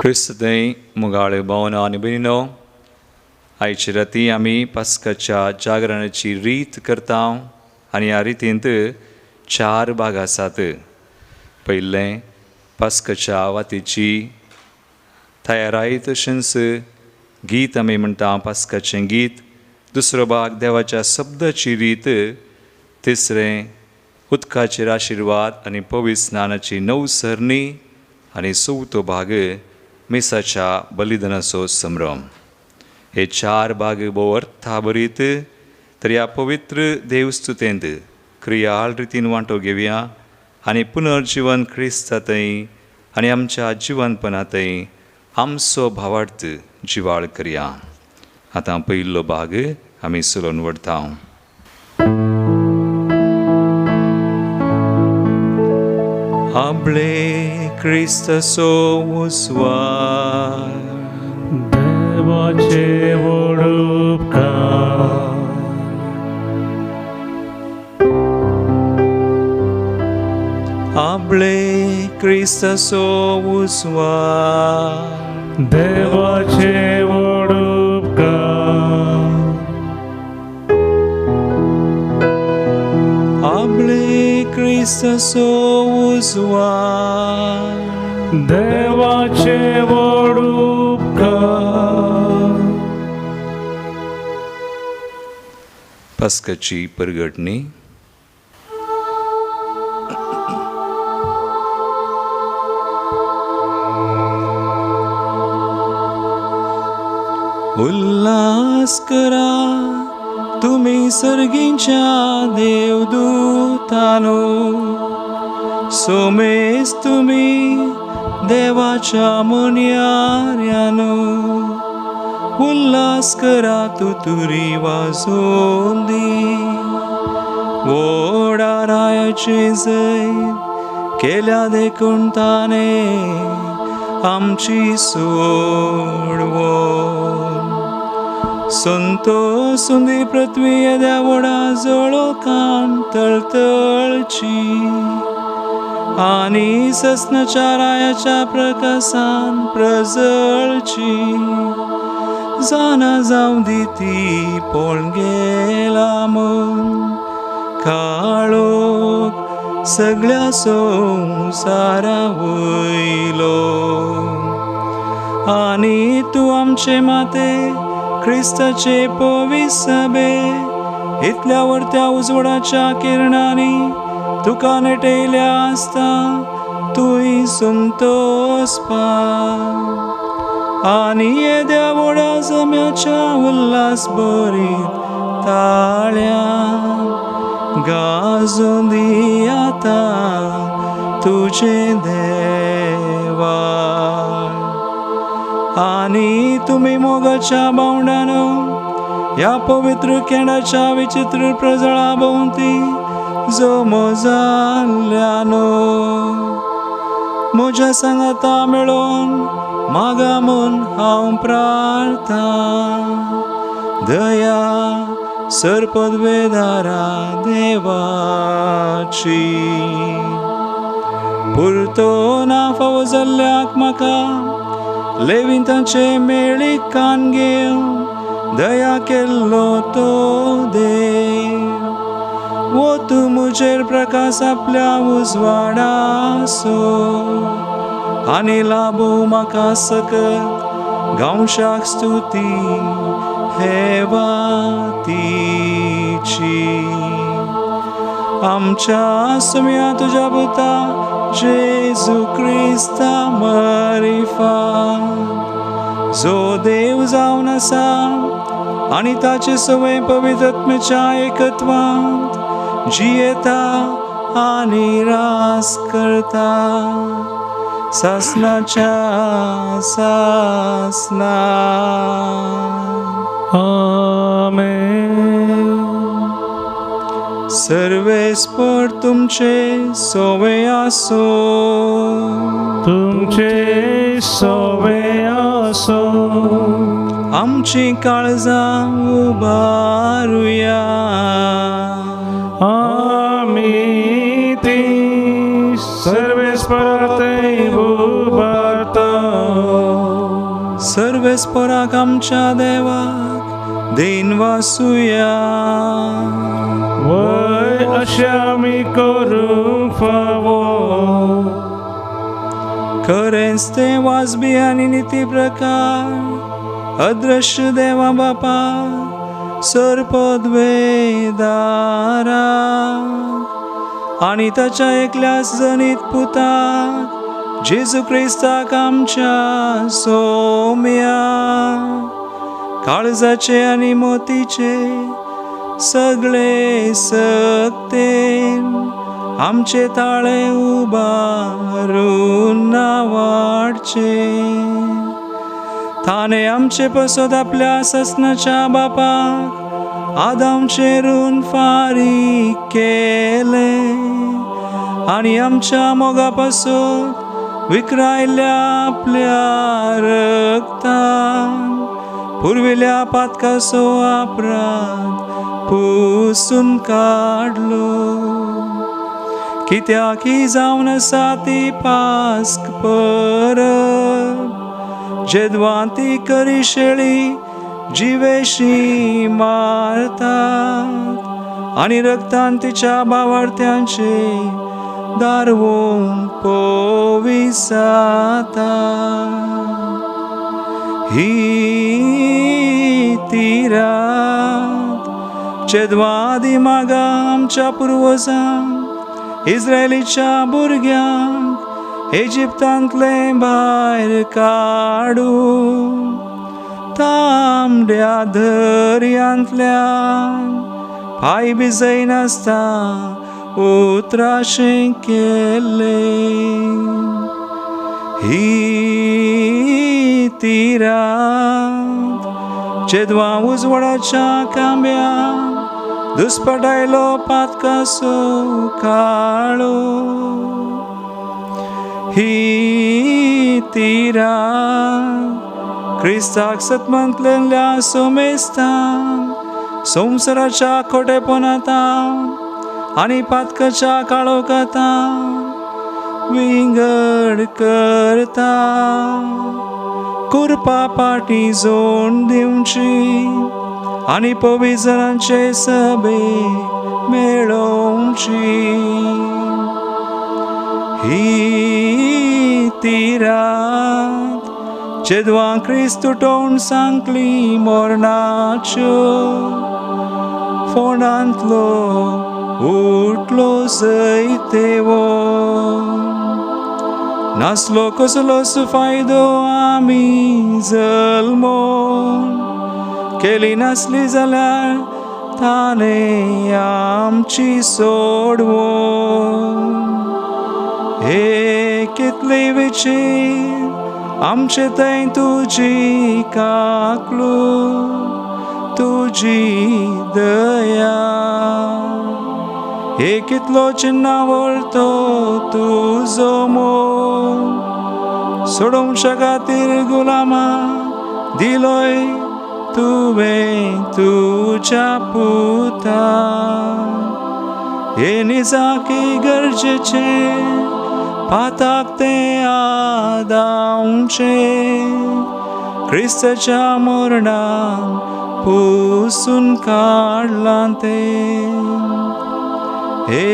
क्रिस्तथंय मुगाळे भावना आनी भयणीनो, आयचे राती आमी पास्काच्या जागरणाची रीत करता आनी ह्या रितींत चार भाग आसात. पयलें पास्काच्या वातीची तयाराय, तशेंच गीत आमी म्हणटा पास्काचें गीत. दुसरो भाग देवाच्या शब्दाची रीत. तिसरें उदकाचेर आशिर्वाद आनी पवित्र स्नानाची नवसरणी आनी चवथो भाग मिसाच्या बलिदानाचो संभ्रम. हे चार भाग भोव अर्थाभरीत. तर ह्या पवित्र देवस्तुतेंत क्रियाळ रितीन वांटो घेवया आनी पुनर्जिवन क्रिस्तांतय आनी आमच्या जिवनपणांतय आमचो भावार्थ जिवाळ करया. आतां पयलो भाग आमी चलोवन व्हरता. आपले क्रिस्ताचो उस्वार देवाचे व्हड उपकार. आपले क्रिस्ताचो उस्वार देवाचे व्हड उपकार. आपले क्रिस्ताचो उस्वार देवाचे व्हड उपकार. पास्काची परगटणी. उल्हास करा तुमी सर्गींच्या देवदूतानो, सोमेस तुमी देवाच्या मोन्याऱ्यानो. उल्हास करा तुतुरी वाजोवन दी, व्हडा रायाचे जैत केल्या देखून ताणें आमची सोडवण. संतोष पृथ्वी येद्या व्हडा जळोकान तळतळची आनी ससनाच्या रायाच्या प्रकाशान प्रजळची. जाणा जावं दी ती पळोवन गेला म्हूण काळोख सगळ्या संवसारा वयलो. आनी तूं आमचे माते क्रिस्ताचे पवित्र सभे इतल्या वरत्या उजवाडाच्या किरणांनी तुका नेटयल्या आसता तूंय संतोष पा. आनी येद्या व्हडा जम्याच्या उल्हास भरीत ताळ्यान गाजोवन दी आतां तुजें देवा. आनी तुमी मोगाच्या भावंडानो ह्या पवित्र केंडाच्या विचित्र प्रजळा भोंवती जमो जाल्ल्यानो, म्हज्या सांगाता मेळोवन मागा म्हूण हांव प्रार्थना. दया सरपदवेदारा देवाची पुरतो ना फावो जाल्ल्याक म्हाका लेवीन तांचे मेळी कान घेवन दया केल्लो तो देव. वो तूं म्हजेर प्रकाश आपल्या उजवाडासो आनी लाभो म्हाका सकत गांवशाक स्तुती हे वातीची. आमच्या सुम्या तुज्या पुता जेजू क्रिस्ता मरिफात जो देव जावन आसा आनी ताचे सवय पवित्र आत्म्याच्या एकत्वांत जियेता आनी रास करता सासनाच्या सासना. आमेन. सर्वेस्पर तुमचे सोवे आसो, तुमचे सोवे आसो. आमची काळजां उबारुया, आमी ती सर्वेस्परा थंय उबारता. सर्वेस्पोराक आमच्या देवाक देन वासुया. वय अशें आमी करूंक फावो. खरेंच तें वाजबी आनी निती प्रकार अदृश्य देवा बापा सरपदवेदारा आनी ताच्या एकल्या जनीत पुताक जेजू क्रिस्ताक आमच्या सोम्या काळजाचे आनी मोतीचे सगळे सक्तेन आमचे ताळे उबारून नावाडचे. ताणें आमचे पसत आपल्या ससनाच्या बापाक आदामचें ऋण फारीक केलें आनी आमच्या मोगा पासत विकरायल्या आपल्या रक्तान पुर्विल्या पातकाचो अपराध पुसून काडलो. कित्याक ही जावन आसा ती पास्क परब जेदवां ती करी शेळी जिवेशी मारतात आनी रक्तान तिच्या बावार्थ्यांचे दारवूंक पोविसाता. ही ती रात चेदवा दिमागा आमच्या पुर्वजांक इस्रायलीच्या भुरग्यांक इजिप्तांतलें भायर काडून तांबड्या दर्यांतल्यान पांय भिजयनासतना उतराशें केलें. ही ती रात चेदवा उजवाडाच्या खांब्यान दुस्पटायलो पातकाचो काळो. ही ती रात क्रिस्ताक सतमंतल्या सोमेस्तान संवसाराच्या खोटेपणांत आनी पातकाच्या काळोखांत विंगड करता कुरपा पाटी जोड दिवची आनी पविजनांचे सभेक मेळोवची. ही ती रात चेदवां क्रिस्त उठोवन सांगली मरणाच्यो फोंडांतलो उठलो जैतेवो. नासलो कसलोच फायदो आमी जल्मोन केली नासली जाल्यार ताणें आमची सोडवण. हे कितली विचीर आमचे थंय तुजी काकलूट तुजी दया. हे कितलो चिन्नावळतो तुजो मोग सोडोवच्या खातीर गुलामा दिलोय तुवें तुज्या पुता. हे निजाकी गरजेचें पाताक तें आदावचें क्रिस्ताच्या मरणान पुसून काडलां तें. हे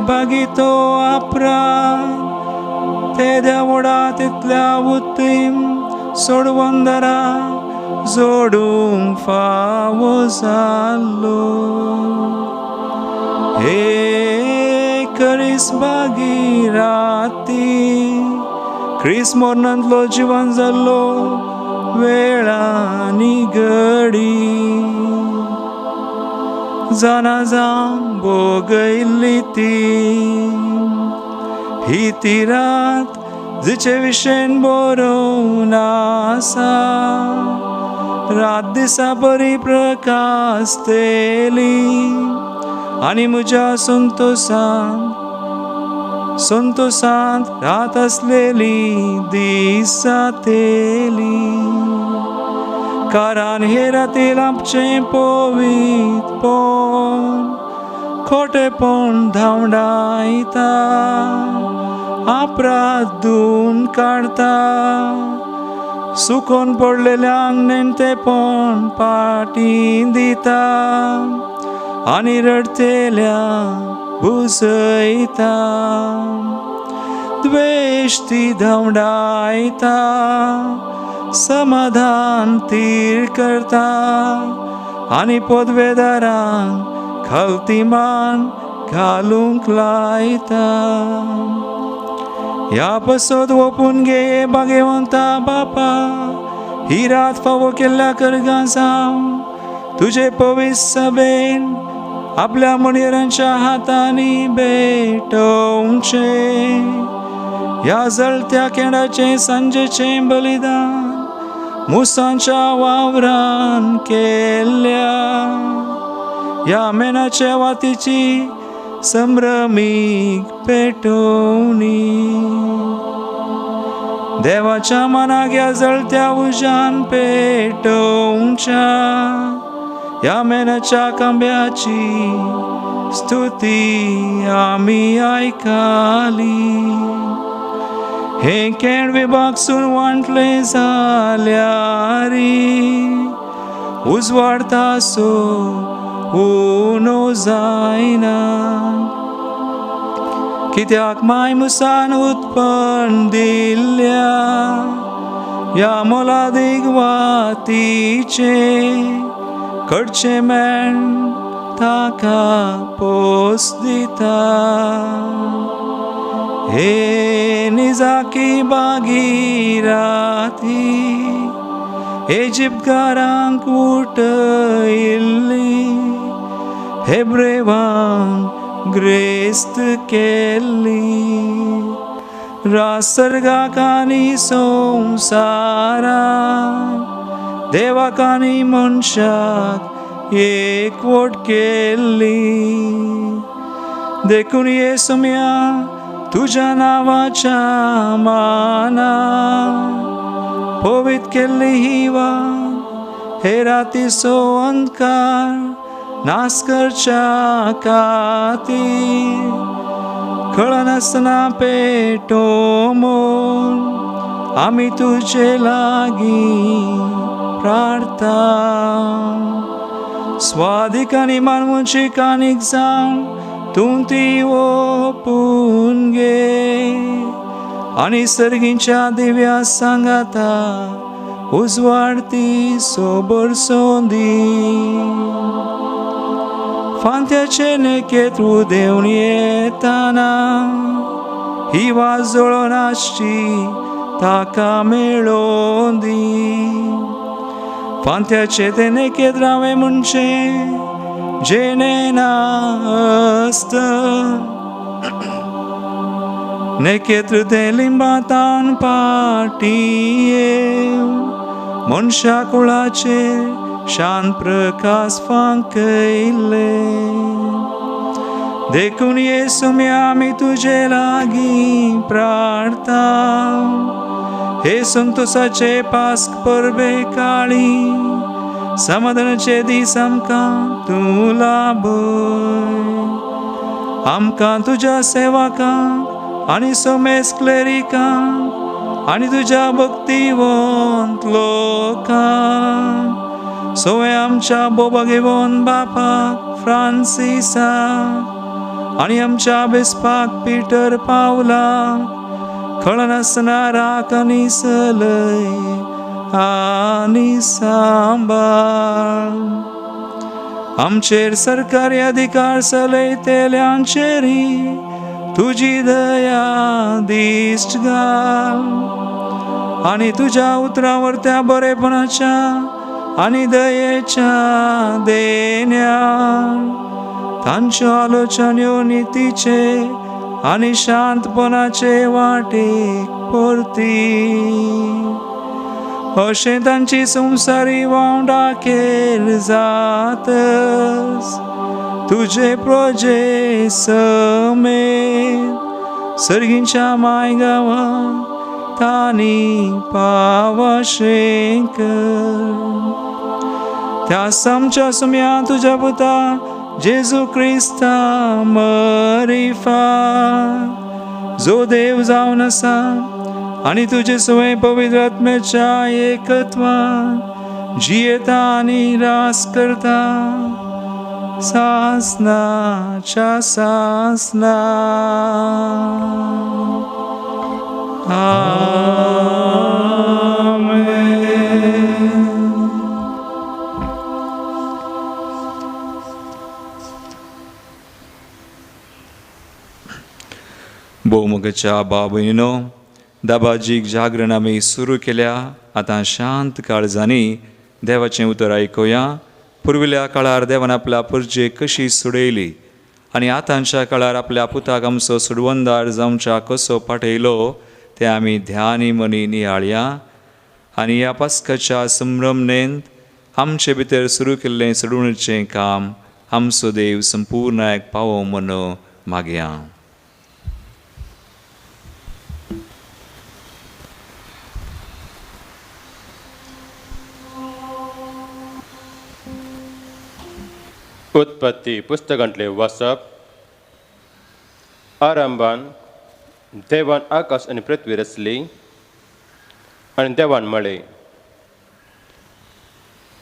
बागीतो अपराध तेद्या व्हडा तितल्या उत्तीम सोडवंदरा जोडूंक फावो जाल्लो. हे करीस बागी राती क्रिस मरणांतलो जिवन जाल्लो वेळानी घडी जाणा जावन भोगयल्ली ती. ही ती रात जिचे विशेन बरोवन आसा रात दिसा बरी प्रकाशतेली आनी म्हज्या संतोसान संतोसांत रात आसलेली दिसातेली. कारण हे राती लांबचें पवित्रपण खोटेपण धांवडायता अपराध धुवन काडता सुकोन पडलेल्यांक नेणटेपण पाटी दिता आनी रडटेल्यांक भुजयता. द्वेश ती धांवडायता, समाधान थीर करता आनी पदवेदारांक खालती मान घालूंक लायता. ह्या पसत ओपून घे भागेवंता बापा, ही रात फावो केल्ल्या करगां जावं तुजे पवित्र सभेन आपल्या मणयरांच्या हातांनी भेटोवचें. ह्या जळत्या केंडाचें सांजेचें बलिदान मुसांच्या वावरान केल्ल्या ह्या मेणाच्या वातीची संभ्रमीक पेटोवणी. देवाच्या मनाक ह्या जळत्या उज्यान पेटोवच्या ह्या मेणाच्या खांब्याची स्तुती आमी आयकली. हें केण विभागसून वांटलें जाल्यारी उजवाडता सो उणो जायना. कित्याक माय मुसान उत्पन्न दिल्ल्या ह्या मोलादीक वातीचें कडचें मेण ताका पोस दिता. हे निजाकी भागीराती इजिप्तकारांक उठयल्ली, हेब्रेवांक ग्रेस्त केल्ली. रासर्गाक आनी संवसाराक देवाक आनी मनशाक एकवट केल्ली. देखून ये सुम्या तुज्या नांवाच्या माना पवित्र केल्ली ही वात हे रातीचो अंधकार नाश करच्या खातीर कळनासतना पेटोवन आमी तुजे लागीं प्रार्थना. स्वादीक आनी मानवची कानीक जावन तूं ती ओपून घे आनी सर्गींच्या दिव्या सांगाता उजवाड ती सोबर सोंदी. फांत्याचे नेकेत उदेवन येताना ही वाज जळोन आसची ताका मेळोन दी. फांत्याचे ते नेकेत रावे म्हणचे जेणे नासत नेकेत्र ते लिंबातान पाटये मनशा कुळाचेर शांत प्रकाश फांकयले. देखून येसुम्या आमी तुजे लागीं प्रार्थना. हे संतोसाचे पास्क परबे काळी समाधानाचे दीस आमकां तूं लाभय. आमकां तुज्या सेवकांक आनी सोमेस क्लेरिकांक आनी तुज्या भक्तिवंत लोकांक सगळें आमच्या बोबागेवन बापाक फ्रांसिसाक आनी आमच्या बेस्पाक पिटर पावलाक कळनासतना राख आनी सलय आनी सांबाळ. आमचेर सरकारी अधिकार चलयतल्यांचेरी तुजी दया दिश्ट घाल आनी तुज्या उतरां वरत्या बरेपणाच्या आनी दयेच्या देण्या तांच्यो आलोचन्यो नितीचे आनी शांतपणाचे वाटेक परती. अशें तांची संवसारी वावडाकेर जातस तुजे प्रजे समेत सर्गींच्या मायगांवां तांणी पावशें कर. त्या आमच्या सुम्या तुज्या पुता जेजू क्रिस्ता मरिफा जो देव जावन आसा आनी तुजे सवय पवित्र आत्म्याच्या एकत्वान जियेता आनी रास करता सासनाच्या सासना. आमेन. भोवमुखाच्या बाबयनो, दाबाजीक जागरण आमी सुरू केल्या. आतां शांत काळजांनी देवाचें उतर आयकुया. पुर्विल्ल्या काळार देवान आपल्या पुरजेक कशी सोडयली आनी आतांच्या काळार आपल्या पुताक आमचो सुडवंदार जावच्या कसो पाठयलो तें आमी ध्यानी मनी नियाळया आनी ह्या पास्काच्या संभ्रमणेंत आमचे भितर सुरू केल्लें सोडवणेचें काम आमचो देव संपूर्णायक पावो म्हूण मागया. उत्पत्ती पुस्तकांतले वाचप. आरंभान देवान आकाश आनी पृथ्वी रचली आनी देवान म्हळें,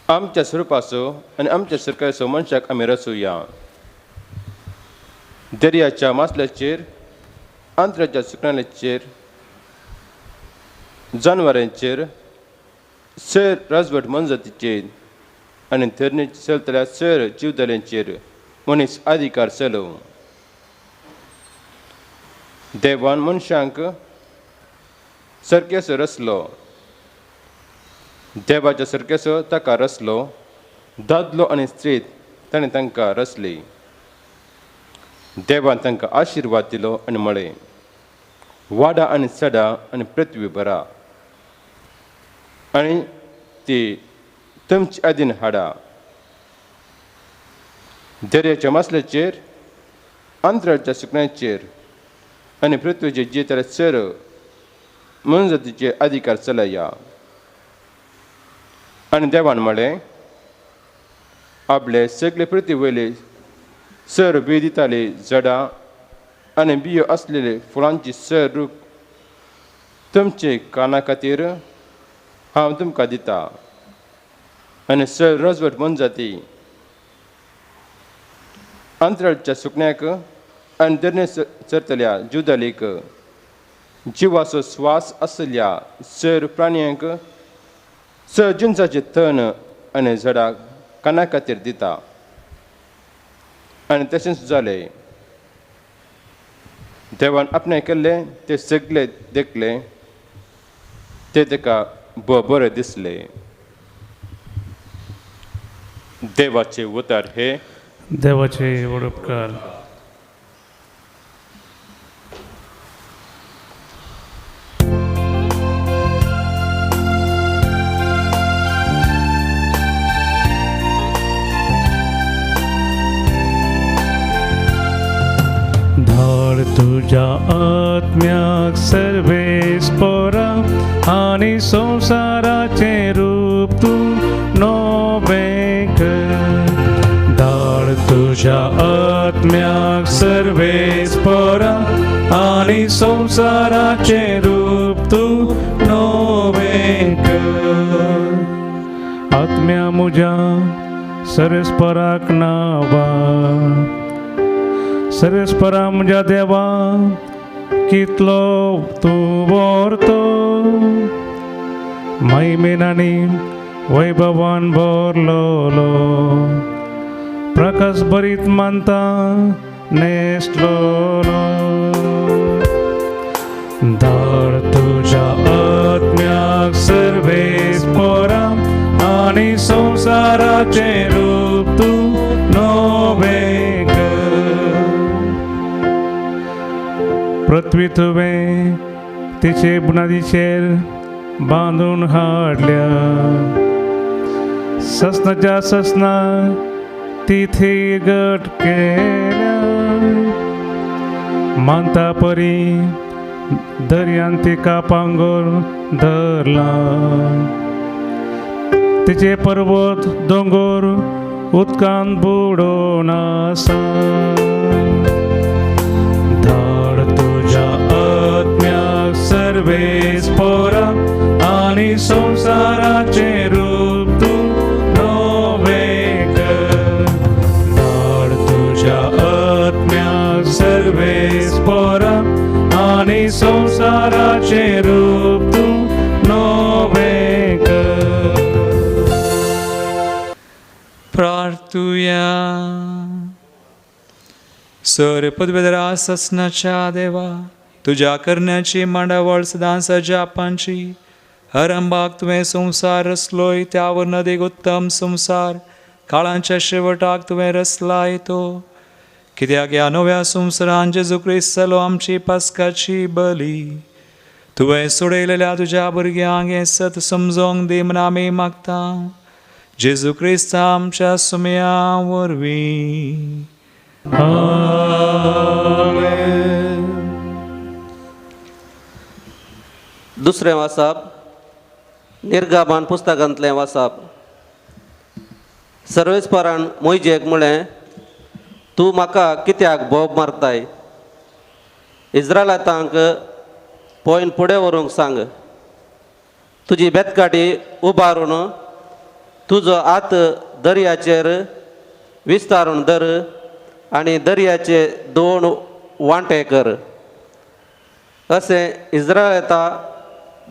आमच्या स्वरुपाचो आनी आमच्या सरकाराचो मनशाक आमी रचुया. दर्याच्या मासल्याचेर, आंतराच्या सुकण्याचेर, जानवरांचेर, सर राजवट मनजातीचेर आनी धरणे चलतल्या सर जिवदल्यांचेर मनीस अधिकार चलोवं. देवान मनशांक सरकेसो रचलो, देवाच्या सरकेसो ताका रचलो, दादलो आनी स्त्री ताणें तांकां रचली. देवान तांकां आशिर्वाद दिलो आनी म्हळें, वाडा आनी चडा आनी पृथ्वी भरा आनी ती तुमचे अधीन हाडा. दर्याच्या मासल्याचेर, अंतराच्या सुकण्याचेर आनी पृथ्वीचेर जियेतल्या सर मनजातीचेर अधिकार चलया. आनी देवान म्हळें, आपले सगळे पृथ्वी वयले सर बी दिताले झाडां आनी बियो आसलेले फुलांची सर रूख तुमचे काना खातीर हांव तुमकां दिता. आनी सर रजवट मनजाती अंतराळच्या सुकण्याक आनी दर्णे चरतल्या जुदालीक जिवाचो स्वास आसल्या सर प्राण्यांक सर जिनसाचे तण आनी झाडां काना खातीर दिता. आनी तशेंच जालें. देवान आपणें केल्लें तें सगळें देखलें, तें ताका बरें दिसलें. देवाचे उतर हे देवाचे व्हड उपकार. धाड तुज्या आत्म्याक सर्वेस पोरा आनी संवसाराचें रूप तूं नवें कर. धाड तुज्या आत्म्याक सर्वेस पोरा आनी संवसाराचें रूप तूं नवें कर. आत्म्या म्हज्या सर्वेस्पराक नांवा, सर्वेस्परा म्हज्या देवा कितलो तूं व्हरतो, महिमेन आनी वैभवान भरलोलो, प्रकाश भरीत मानता नेसलोलो. धाड तुज्या आत्म्याक सर्वेस पोरा आनी संवसाराचें रूप तूं नवें कर. पृथ्वी तुवें तिचे बुनादीचेर बांदून हाडल्या, ससनाच्या ससना ती थीर घट केल्या. मानता परी दर्यान तिका पांगोर धरला, तिचे पर्वत दोंगोर उदकान बुडोवन आसा. धाड तुज्या आत्म्याक सर्वेस संवसाराचें रूप तूं नवें कर. प्रार्थुया. सर पदवेदरा ससनाच्या देवा, तुज्या करण्याची मांडावळ सदांच अजापांची. अरंभाक तुवें संवसार रचलोय, त्यावर नदीक उत्तम संवसार काळांच्या शेवटाक तुवें रचलाय तो. कित्याक ह्या नव्या संवसारान जेजू क्रिस्त जालो आमची पास्काची बली. तुवें सोडयलेल्या तुज्या भुरग्यांक हें सत समजोंक दी म्हूण आमी मागता, जेजू क्रिस्त आमच्या सुमया वरवीं. आमेन. दुसरें वाचप निर्गमन पुस्तकांतलें वाचप. सर्वेस्परान मोयजेक म्हळें, तूं म्हाका कित्याक बोब मारताय? इज्रायलांक पळोवन फुडें व्हरूंक सांग. तुजी बेतकाटी उबारून तुजो हात दर्याचेर विस्तारून धर आनी दर्याचे दोन वांटे कर. अशें इज्रायलां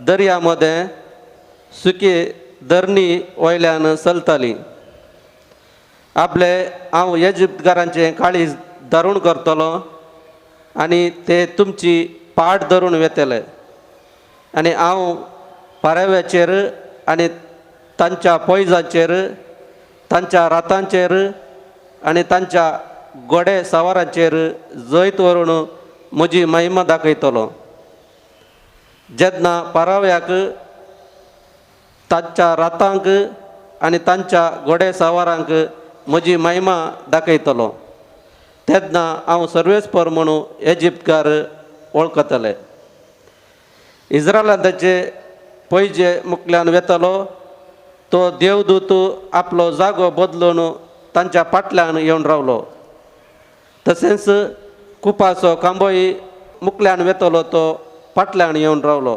दर्या मदें सुकी धरणी वयल्यान चलताली. आपले हांव इजिप्तकारांचें काळीज दारूण करतलो आनी ते तुमची पाट धरून वेतले आनी हांव पाराव्याचेर आनी तांच्या पयजाचेर, तांच्या रातांचेर आनी तांच्या गोडे सवारांचेर जैत व्हरून म्हजी महिमा दाखयतलो. जेन्ना पाराव्याक, तांच्या रातांक आनी तांच्या गोडे सवारांक म्हजी महिमा दाखयतलो, तेन्ना हांव सर्वेस्पर म्हणून इजिप्तकार वळखतले. इज्रायलांचे पयजे मुखल्यान वेतलो तो देवदूत आपलो जागो बदलून तांच्या फाटल्यान येवन रावलो. तशेंच कुपाचो कांबोय मुखल्यान वेतलो तो फाटल्यान येवन रावलो.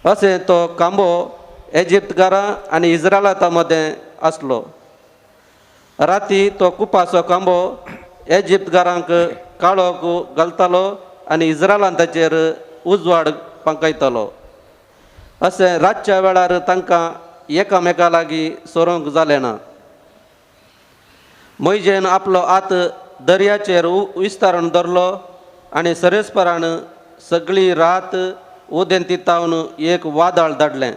अशें तो कांबो इजिप्तकारां आनी इज्रायलां मदें आसलो. राती तो कुपाचो कांबो इजिप्तकारांक काळोख घालतालो आनी इज्रायलान ताचेर उजवाड पंकायतालो. अशें रातच्या वेळार तांकां एकामेका लागीं सरोंक जालें ना. मोयजेन आपलो हात दर्याचेर विस्तारून धरलो आनी सरेस्परान सगळी रात उदेंती तावन एक वादळ धाडलें.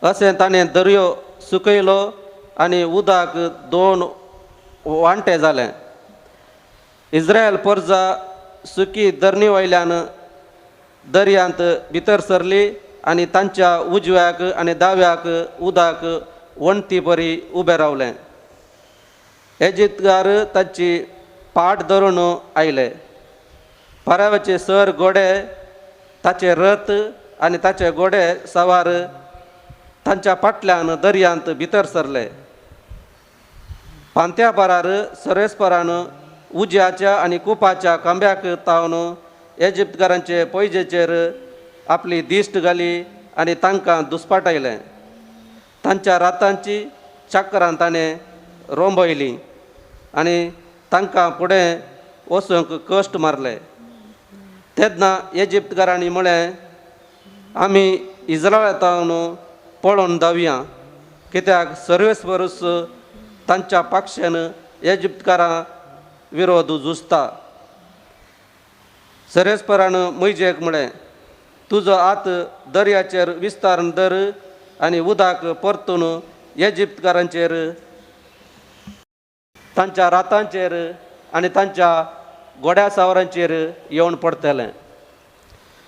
अशें ताणें दर्यो सुकयलो आनी उदक दोन वांटे जालें. इज्रायल परजा सुकी धरणी वयल्यान दर्यांत भितर सरली आनी तांच्या उजव्याक आनी दाव्याक उदक वण्टी बरी उबें रावलें. इजिप्तकार तांची पाट धरून आयले. पाराव्याचे सर घोडे, ताचे रथ आनी ताचे घोडे सवार तांच्या फाटल्यान दर्यांत भितर सरले. पांत्या पारार सरेस्परान उज्याच्या आनी कुपाच्या खांब्याक तावन इजिप्तकारांचे पयजेचेर आपली दिश्ट घाली आनी तांकां दुस्पाटायलें. तांच्या रातांची चक्रां ताणें रोंबयली आनी तांकां फुडें वचूंक कश्ट मारले. तेन्ना इजिप्तकारांनी म्हळें, आमी इज्रायलांत पळोवन धांवया, कित्याक सर्वेस्परूच तांच्या पक्षान इजिप्तकारां विरोध झुजता. सर्वेस्परान मोयजेक म्हळें, तुजो हात दर्याचेर विस्तारून धर आनी उदक परतून इजिप्तकारांचेर, तांच्या रातांचेर आनी तांच्या घोड्या सावरांचेर येवन पडटलें.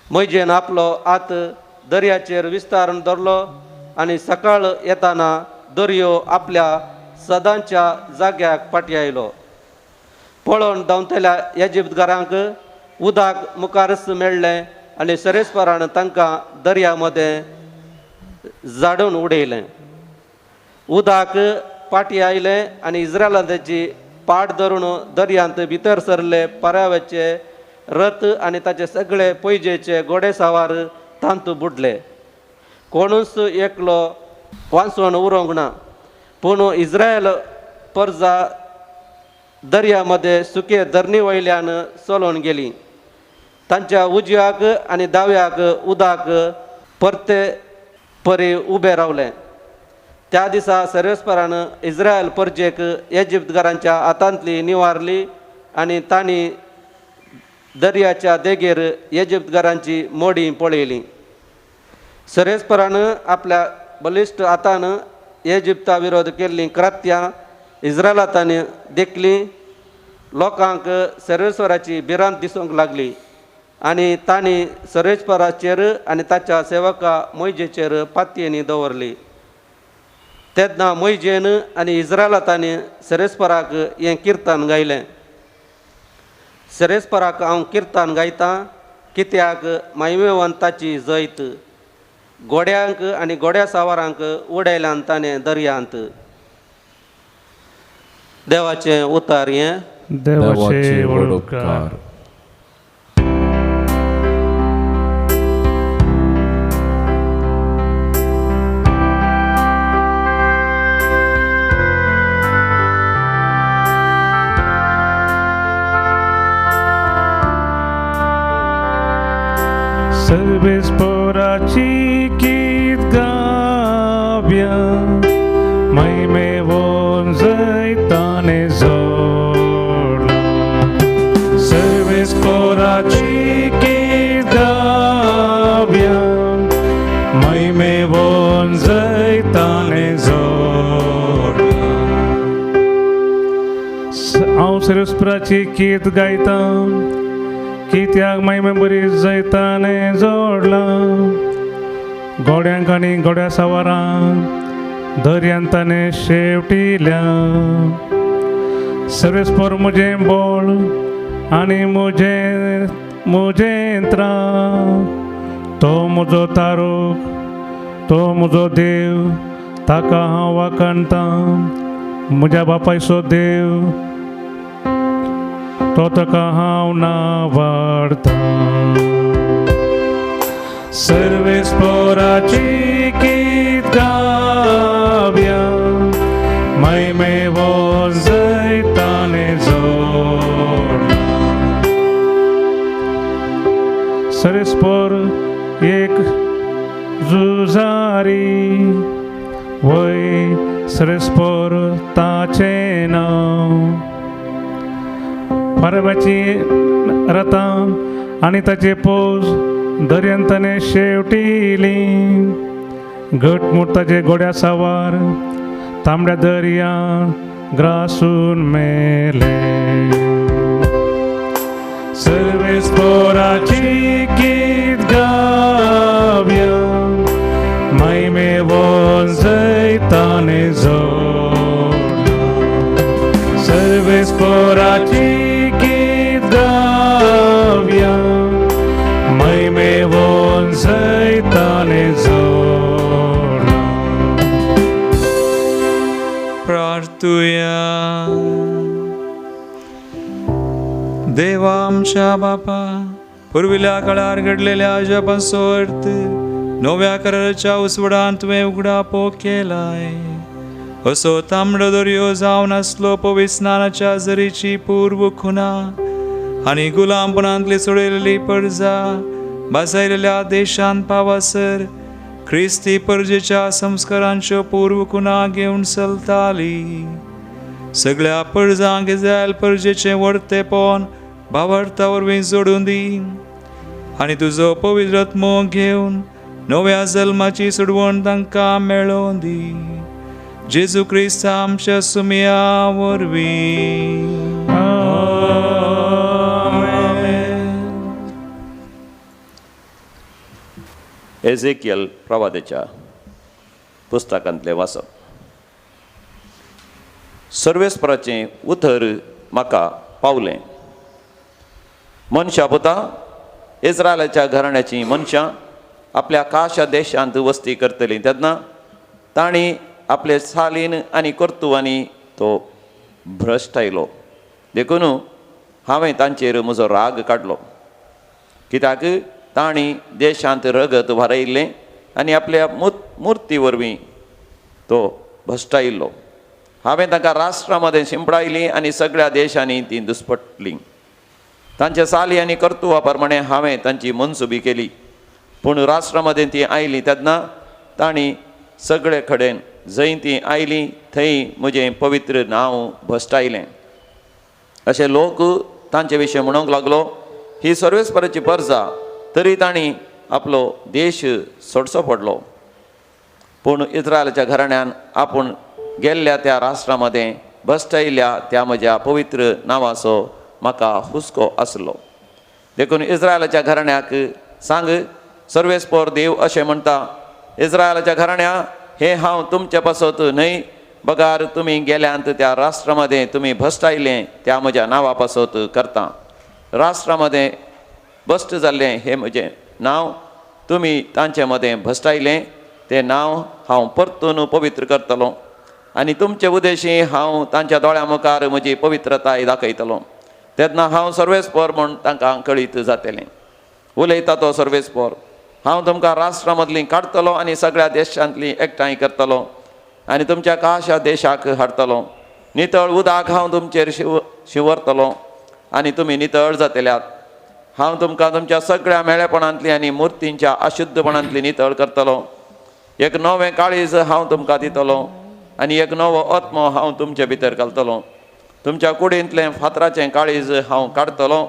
मोयजेन आपलो हात दर्याचेर विस्तारून धरलो आनी सकाळ येताना दर्यो आपल्या सदांच्या जाग्याक फाटी आयलो. पळोवन धांवतल्या इजिप्तकारांक उदक मुखारच मेळ्ळें आनी सरेस्परान तांकां दर्या मदें झाडून उडयलें. उदक फाटी आयलें आनी इज्रायलांची पाट धरून दर्यांत भितर सरले. पाराव्याचे रथ आनी ताचे सगळे पयजेचे घोडे सवार तांतू बुडले. कोणूच एकलो वांचून उरोंक ना. पूण इज्रायल परजा दर्या मदें सुके धरणी वयल्यान चलोवन गेली. तांच्या उजव्याक आनी दाव्याक उदक परते परी उबे रावले. त्या दिसा सर्वेस्परान इस्रायल परजेक इजिप्तकारांच्या हातांतली निवारली आनी तांणी दर्याच्या देगेर इजिप्तकारांची मोडी पळयली. सर्वेस्परान आपल्या बलिश्ट हातान इजिप्ता विरोध केल्लीं कृत्यां इस्रायलांनी देखली. लोकांक सर्वेस्वराची भिरांत दिसूंक लागली आनी तांणी सर्वेस्पराचेर आनी ताच्या सेवका मोयजेचेर पातयेनी दवरली. तेन्ना मोयजेन आनी इस्रायलांनी सर्वेस्पराक हें किर्तन गायलें. सर्वेस्पराक हांव किर्तन गायतां कित्याक मायमेवंताची जैत घोड्यांक आनी घोड्या सावारांक उडयल्यान ताणें दर्यांत. देवाचें उतार हें. देवाचे व्हड उपकार. सर्वेस्पराची गीत गाव्या महिमेवन जैताने जोडला. सर्वेस्पराची गीत गाव्या महिमेवन जैताने जोडला. हांव सर्वेस्पराची गीत गायता कित्याक महिमे बरी जैताने जोडला. घोड्यांक आनी घोड्या सवारांक दर्यांत ताणें शेवटिल्या. सर्वेस्पर म्हजें बळ आनी म्हजें म्हजें त्राण, तो म्हजो तारूक, तो म्हजो देव, ताका हांव वाखाणतां. म्हज्या बापायचो देव, तो ताका हांव नावाडतां. सर्वेस्पराची गीत गाव्या महिमेवन जैताने जोडला. सर्वेस्पर एक झुजारी वय सर्वेस्पर ताचें नांव. परबाची रथां आनी ताचे पोज दर्यांत ताणें शेवटिली. घटमूट ताचे घोड्या सवार तांबड्या दर्यांत ग्रासून मेले. सर्वेस्पराची गीत गाव्या महिमेवन जैताने जोडला. सर्वेस्पराची गीत गाव्या महिमेवन जैताने जोडला. प्रार्थुया. देवा आमच्या बापा, पुर्विल्या काळार घडलेल्या अजापांचो अर्थ नव्या कराराच्या उसवडान तुवें उगडापो केलाय. असो तांबडो दर्यो जावन आसलो पवित्र स्नानाच्या जरीची पूर्व खुना आनी गुलामपणांतली सोडयलेली परजा भासायलेल्या देशांत पावासर क्रिस्ती परजेच्या संस्कारांच्यो पूर्व खुना घेवन चलताली. सगळ्या परजांक इस्रायल परजेचें व्हडतेपण भावार्था वरवीं जोडून दी आनी तुजो पवित्र आत्मो घेवन नव्या जल्माची सोडवण तांकां मेळोवन दी. जेजू क्रिस्त आमच्या सुमया वरवीं. एझेकियल प्रवादाच्या पुस्तकांतलें वाचप. सर्वेस्पराचें उतर म्हाका पावलें. मनशां पुता, इस्रायलाच्या घराण्याचीं मनशां आपल्या काशा देशांत वस्ती करतलीं तेन्ना तांणी आपले सालीन आनी कर्तुवांनी तो भ्रश्ट आयलो. देखून हांवें तांचेर म्हजो राग काडलो, कित्याक तांणी देशांत रगत वारयिल्लें आनी आपल्या मुर्ती वरवीं तो भश्टायिल्लो. हांवें तांकां राष्ट्रां मदें शिंपडायलीं आनी सगळ्या देशांनी तीं दुस्पटलीं. तांचे साली आनी कर्तुवा प्रमाणे हांवें तांची मनसुबी केली. पूण राष्ट्रा मदें ती आयली तेन्ना तांणी सगळे कडेन जंय ती आयली थंय म्हजें पवित्र नांव भश्टायलें. अशे लोक तांचे विशीं म्हणूंक लागलो, ही सर्वेस्पराची परजा, तरी तांणी आपलो देश सोडचो पडलो. पूण इस्रायलाच्या घराण्यान आपूण गेल्ल्या त्या राष्ट्रा मदें भश्टायल्या त्या म्हज्या पवित्र नांवाचो म्हाका हुस्को आसलो. देखून इस्रायलाच्या घराण्याक सांग, सर्वेस्पर देव अशें म्हणटा, इस्रायलाच्या घराण्या, हें हांव तुमचे पासत न्हय, बगार तुमी गेल्यांत त्या राष्ट्रा मदें तुमी भश्टायलें त्या म्हज्या नांवा पासत करता. राष्ट्रा मदें भश्ट जाल्लें हें म्हजें नांव तुमी तांचे मदें भश्टायलें, तें नांव हांव परतून पवित्र करतलो आनी तुमचे उदेशी हांव तांच्या दोळ्यां मुखार म्हजी पवित्रताय दाखयतलो. तेन्ना हांव सर्वेस्पर म्हूण तांकां कळीत जातलें. उलयता तो सर्वेस्पर, हांव तुमकां राष्ट्रां मदलीं काडटलो आनी सगळ्या देशांतलीं एकठांय करतलो आनी तुमच्या काशा देशाक हाडटलो. नितळ उदक हांव तुमचेर शिंवरतलो आनी तुमी नितळ जातल्यात. हांव तुमकां तुमच्या सगळ्या मेळेपणांतली आनी मुर्तींच्या अशुद्धपणांतली नितळ करतलो. एक नवें काळीज हांव तुमकां दितलो आनी एक नवो आत्मो हांव तुमचे भितर घालतलो. तुमच्या कुडींतलें फातराचें काळीज हांव काडटलो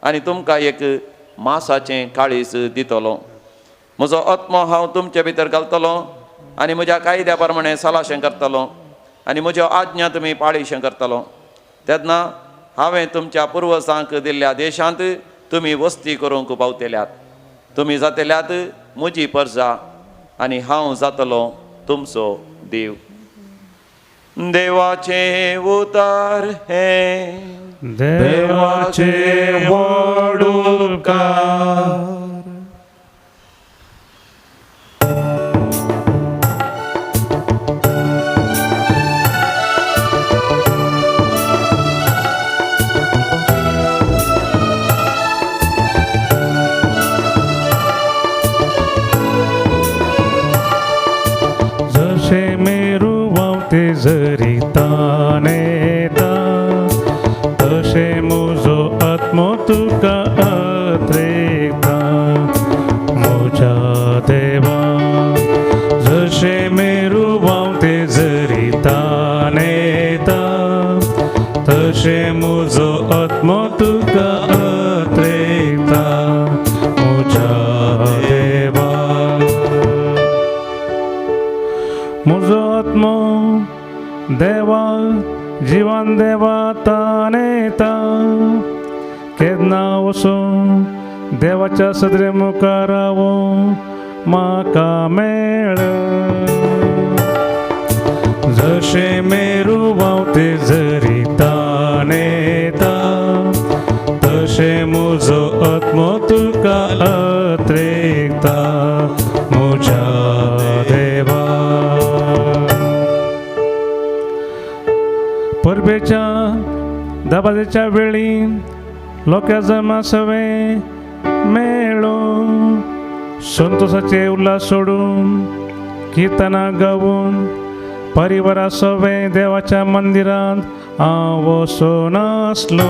आनी तुमकां एक मासाचें काळीज दितलो. म्हजो आत्मो हांव तुमचे भितर घालतलो आनी म्हज्या कायद्या प्रमाणे सलाशें करतलो आनी म्हज्यो आज्ञा तुमी पाळीशें करतलो. तेन्ना हांवें तुमच्या पुर्वजांक दिल्ल्या देशांत तुमी वस्ती करूंक पावतल्यात. तुमी जातल्यात म्हजी परजा आनी हांव जातलो तुमचो देव. देवाचे उतार हे देवाचे व्हड उपकार. जशें मेरू व्हांवते जरी तानेता, तशें म्हजो आत्मो तुका अत्रेता. म्हज्या देवा, जशें मेरू व्हांवते जरी तानेता, तशें म्हजो आत्मो तुका अत्रेता. म्हज्या देवा, म्हजो आत्मो देवा जिवन देवा तानेता, केन्ना वचूं देवाच्या सदरे मुखार रावूं म्हाका मेळ. जशें मेरू व्हांवते जरी तानेता, तशें म्हजो आत्मो तुका अत्रेता. म्हज्या देवा, परबेच्या दबाज्याच्या वेळी लोकां जमा सवे मेळो, संतोषाचे उल्हास सोडून किर्तनां गावून परिवारा सवे देवाच्या मंदिरांत हांव वचून आसलो.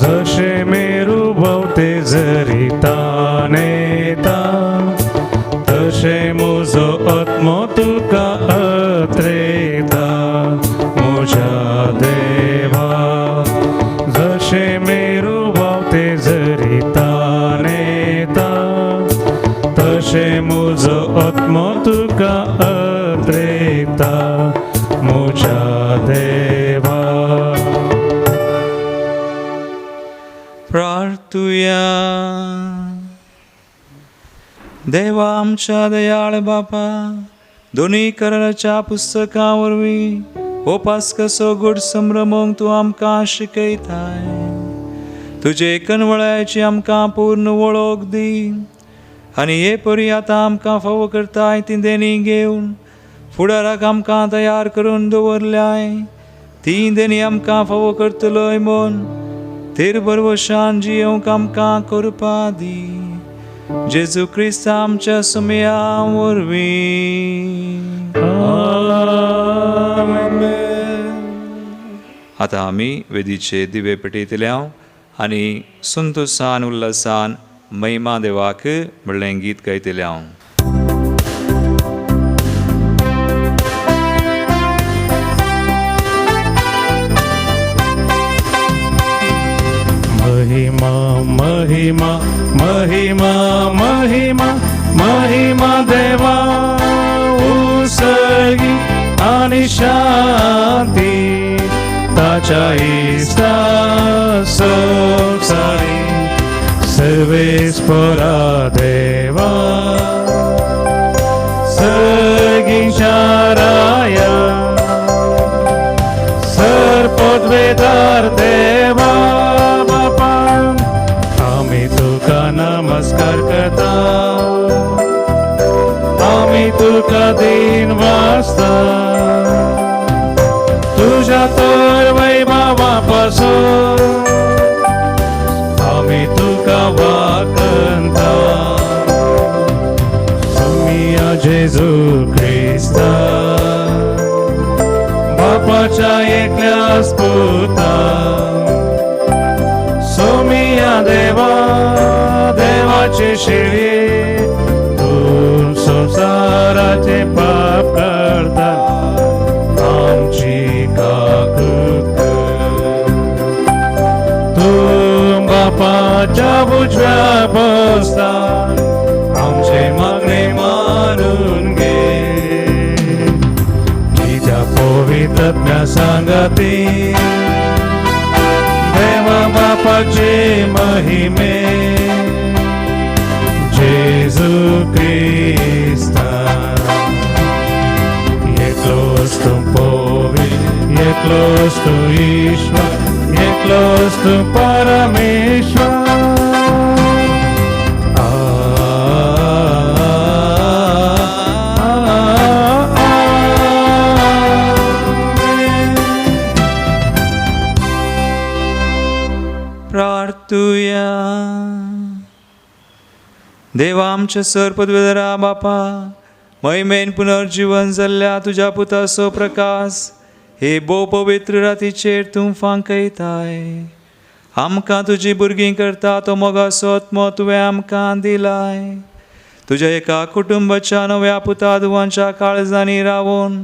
जशें मेरू भोंवते जरी तानेता, तशें म्हजो आत्मो तुका अत्रेता. म्हज्या देवा, जशें मेरू व्हांवते जरी तानेता, तशें म्हजो आत्मो तुका अत्रेता. म्हज्या देवा. प्रार्थुया. देवा आमच्या दयाळ बापा, दोनूय कराराच्या पुस्तकां वरवीं हो पास्कसो गोड संभ्रमोंक तूं आमकां शिकयताय. तुजे कनवळ्याची आमकां पूर्ण वळख दी आनी हे परी आतां आमकां फावो करताय ती देणी घेवन फुडाराक आमकां तयार करून दवरल्याय ती देणी आमकां फावो करतलोय म्हूण तेर भरवशान जियोंक आमकां करपा दी. जेजू क्रिस्त आमच्या सुमया वरवीं. आमेन. आतां आमी वेदीचे दिवे पेटयतले हांव आनी संतोसान उल्हासान महिमा देवाक म्हणलें गीत गायतले हांव. महिमा महिमा महिमा महिमा महिमा देवा उसगी आणि शांती ताच्या इस्ता संसारी सर्वेस्परा देवा सगीच्या राया सर्पद्वेदार देवा बापा आमी तुका नमस्कार करता आमी तुका दिन वाचता तुझ्या तर वैभवा पासून आमी तुका वाकंता सुमिया जेजू क्रिस्ता बापाच्या एकल्याच पुता सोमिया देवा देवाचे शिळये तूं संवसाराचे पाप करता आमची काकूत कर. तूं बापाच्या उजव्या बसता आमचे मागणे मानून घे कित्या पवित्रत्म्या सांगाती देवा बापाचे महिमे जेजू क्रिस्ता एकलोच तूं पवी एकलोच तूं ईश्वर एकलोच तूं परमेश्वर. प्रार्थुया. देवा आमच्या सर पदवेदरा बापा महिमेन पुनर्जीवन जाल्ल्या तुज्या पुताचो प्रकाश हे भोव पवित्र रातीचेर तूं फांकयताय. आमकां तुजी भुरगीं करता तो मोगाचो आत्मो तुवें आमकां दिलाय. तुज्या एका कुटुंबाच्या नव्या पुता धुवांच्या काळजांनी रावून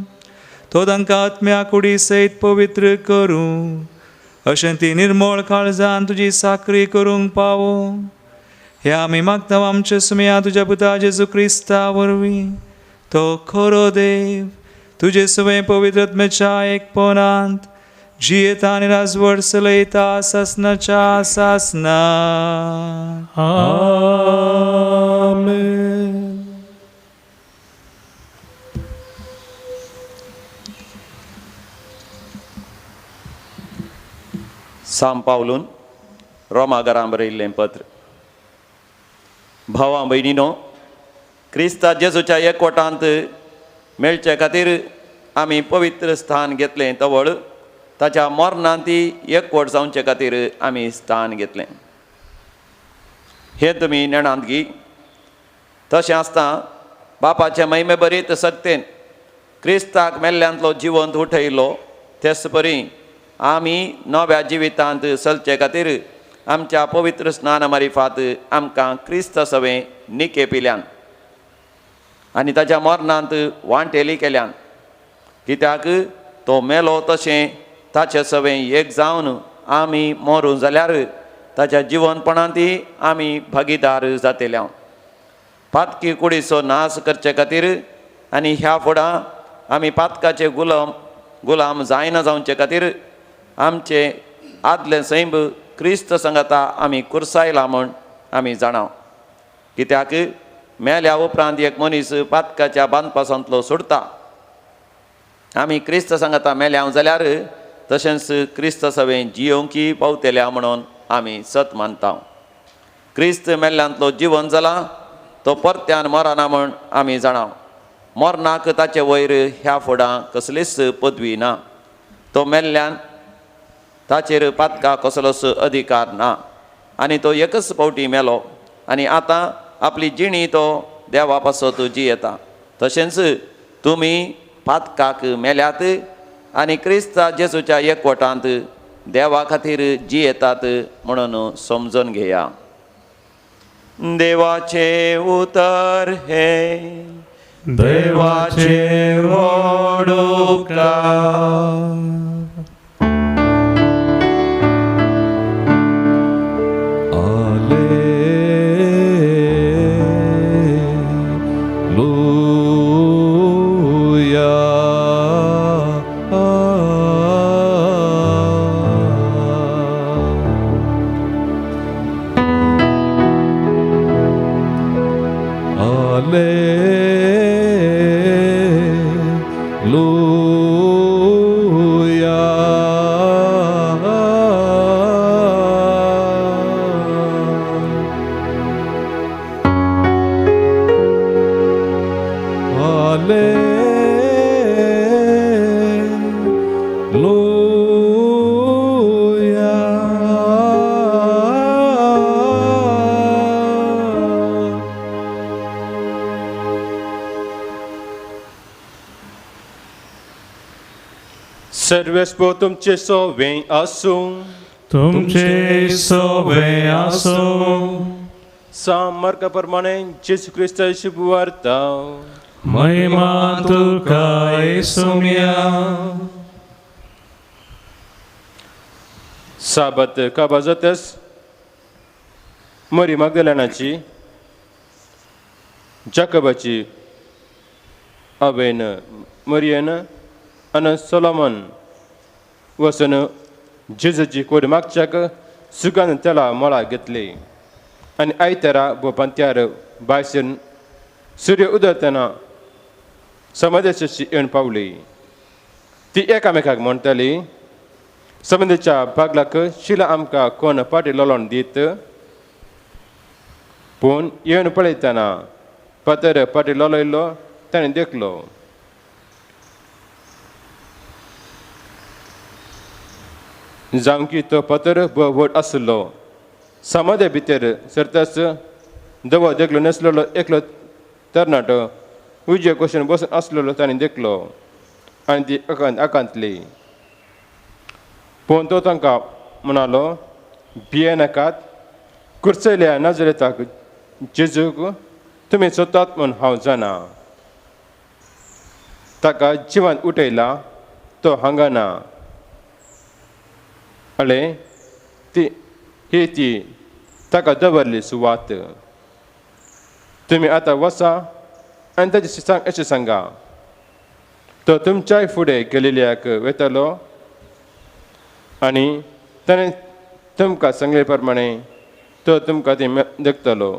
तो तांकां आत्म्या कुडी सयत पवित्र करूं अशें ती निर्मळ काळजान तुजी साकरी करूंक पावो. हे आमी मागता आमचे सुमया तुज्या पुता जेजू क्रिस्ता वरवीं तो खरो देव तुजे सवें पवित्र आत्म्याच्या एकपणांत जियेता आनी राजवट चलयता सासनाच्या सासना. आमेन. साम पावलून रोमा घरां बरयल्लें पत्र. भावां भयणीनो, क्रिस्ता जेजूच्या एकवटांत मेळचे खातीर आमी पवित्र स्थान घेतलें तवळ ताच्या मरणांत एकवट जावचे खातीर आमी स्थान घेतलें. हें तुमी नेणांत गी. तशें आसता बापाचे महिमे बरीत सक्तेन क्रिस्ताक मेल्ल्यांतलो जिवंत उठयलो तेच परी आमी नव्या जिवितांत चलचे खातीर आमच्या पवित्र स्नाना मारिफात आमकां क्रिस्त सवें निके पिल्यान आनी ताच्या मरणांत वांटेली केल्यान. कित्याक तो मेलो तशें ताचे सवें एक जावन आमी मरूं जाल्यार ताच्या जिवनपणांतय आमी भागीदार जातले. पातकी कुडीचो नाश करचे खातीर आनी ह्या फुडां आमी पातकाचे गुलाम जायना जावचे खातीर आमचे आदलें सैंब क्रिस्त संगता आमी कुर्सायला म्हूण आमी जाणाव. कित्याक मेल्या उपरांत एक मनीस पातकाच्या बांदपासांतलो सोडता. आमी क्रिस्त संगता मेल्या जाल्यार तशेंच क्रिस्त सवें जियोंकी पावतल्या म्हणून आमी सत मानता. क्रिस्त मेल्ल्यांतलो जिवन जाला तो परत्यान मरना म्हूण आमी जाणाव. मरणाक ताचे वयर ह्या फुडां कसलीच पदवी ना. तो मेल्ल्यान ताचेर पातका कसलोच अधिकार ना आनी तो एकच फावटी मेलो आनी आतां आपली जिणी तो देवा पासत जियेता. तशेंच तुमी पातकाक मेल्यात आनी क्रिस्ता जेजूच्या एकवटांत देवा खातीर जियेतात म्हणून समजून घेया। देवाचे उतर हे देवाचे व्हड उपकार। सर्वेस्पो तुमचे सोवे आसूं, तुमचे सोवे आसूं। सांत मार्का प्रमाणे जेजू क्रिस्ताची शुभवार्ता। महिमा तुका येसुम्या। साबत काबा जातस मरी मागदलानाची जाकबाची आवयन मरियन आनी सोलोमन वचून जेजूची कोड मागच्याक सुगान तेला मळा घेतली आनी आयतारा भोपांत्यार भायसून सूर्य उदयतना समादेशाची येवन पावली। ती एकामेकाक म्हणटाली, समादेच्या बागलाक शिला आमकां कोण फाटी लोलोन दीत, पूण येवन पळयतना फातर फाटी लोलयलो ताणें देखलो। जावं की तो फातर व्हड आसलो। समाध्या भितर सरताच दवो देखलो नासलेलो एकलो तरणाटो उजव्या कुशीन बसून आसलेलो ताणें देखलो आनी ती आकांतली। पूण तो तांकां म्हणालो, भियेनाकात, कुर्चयल्या नाजरेताक जेजूक तुमी सोदतात म्हूण हांव जाणा। ताका जिवान उठयला, तो हांगा ना। अळे ती ही ती ताका दवरली सुवात। तुमी आतां वसा आनी ताचे अशें सांगा, तो तुमच्याय फुडें गेल्ल्याक वेतलो आनी ताणें तुमकां सांगले प्रमाणे तो तुमकां ती देखतलो।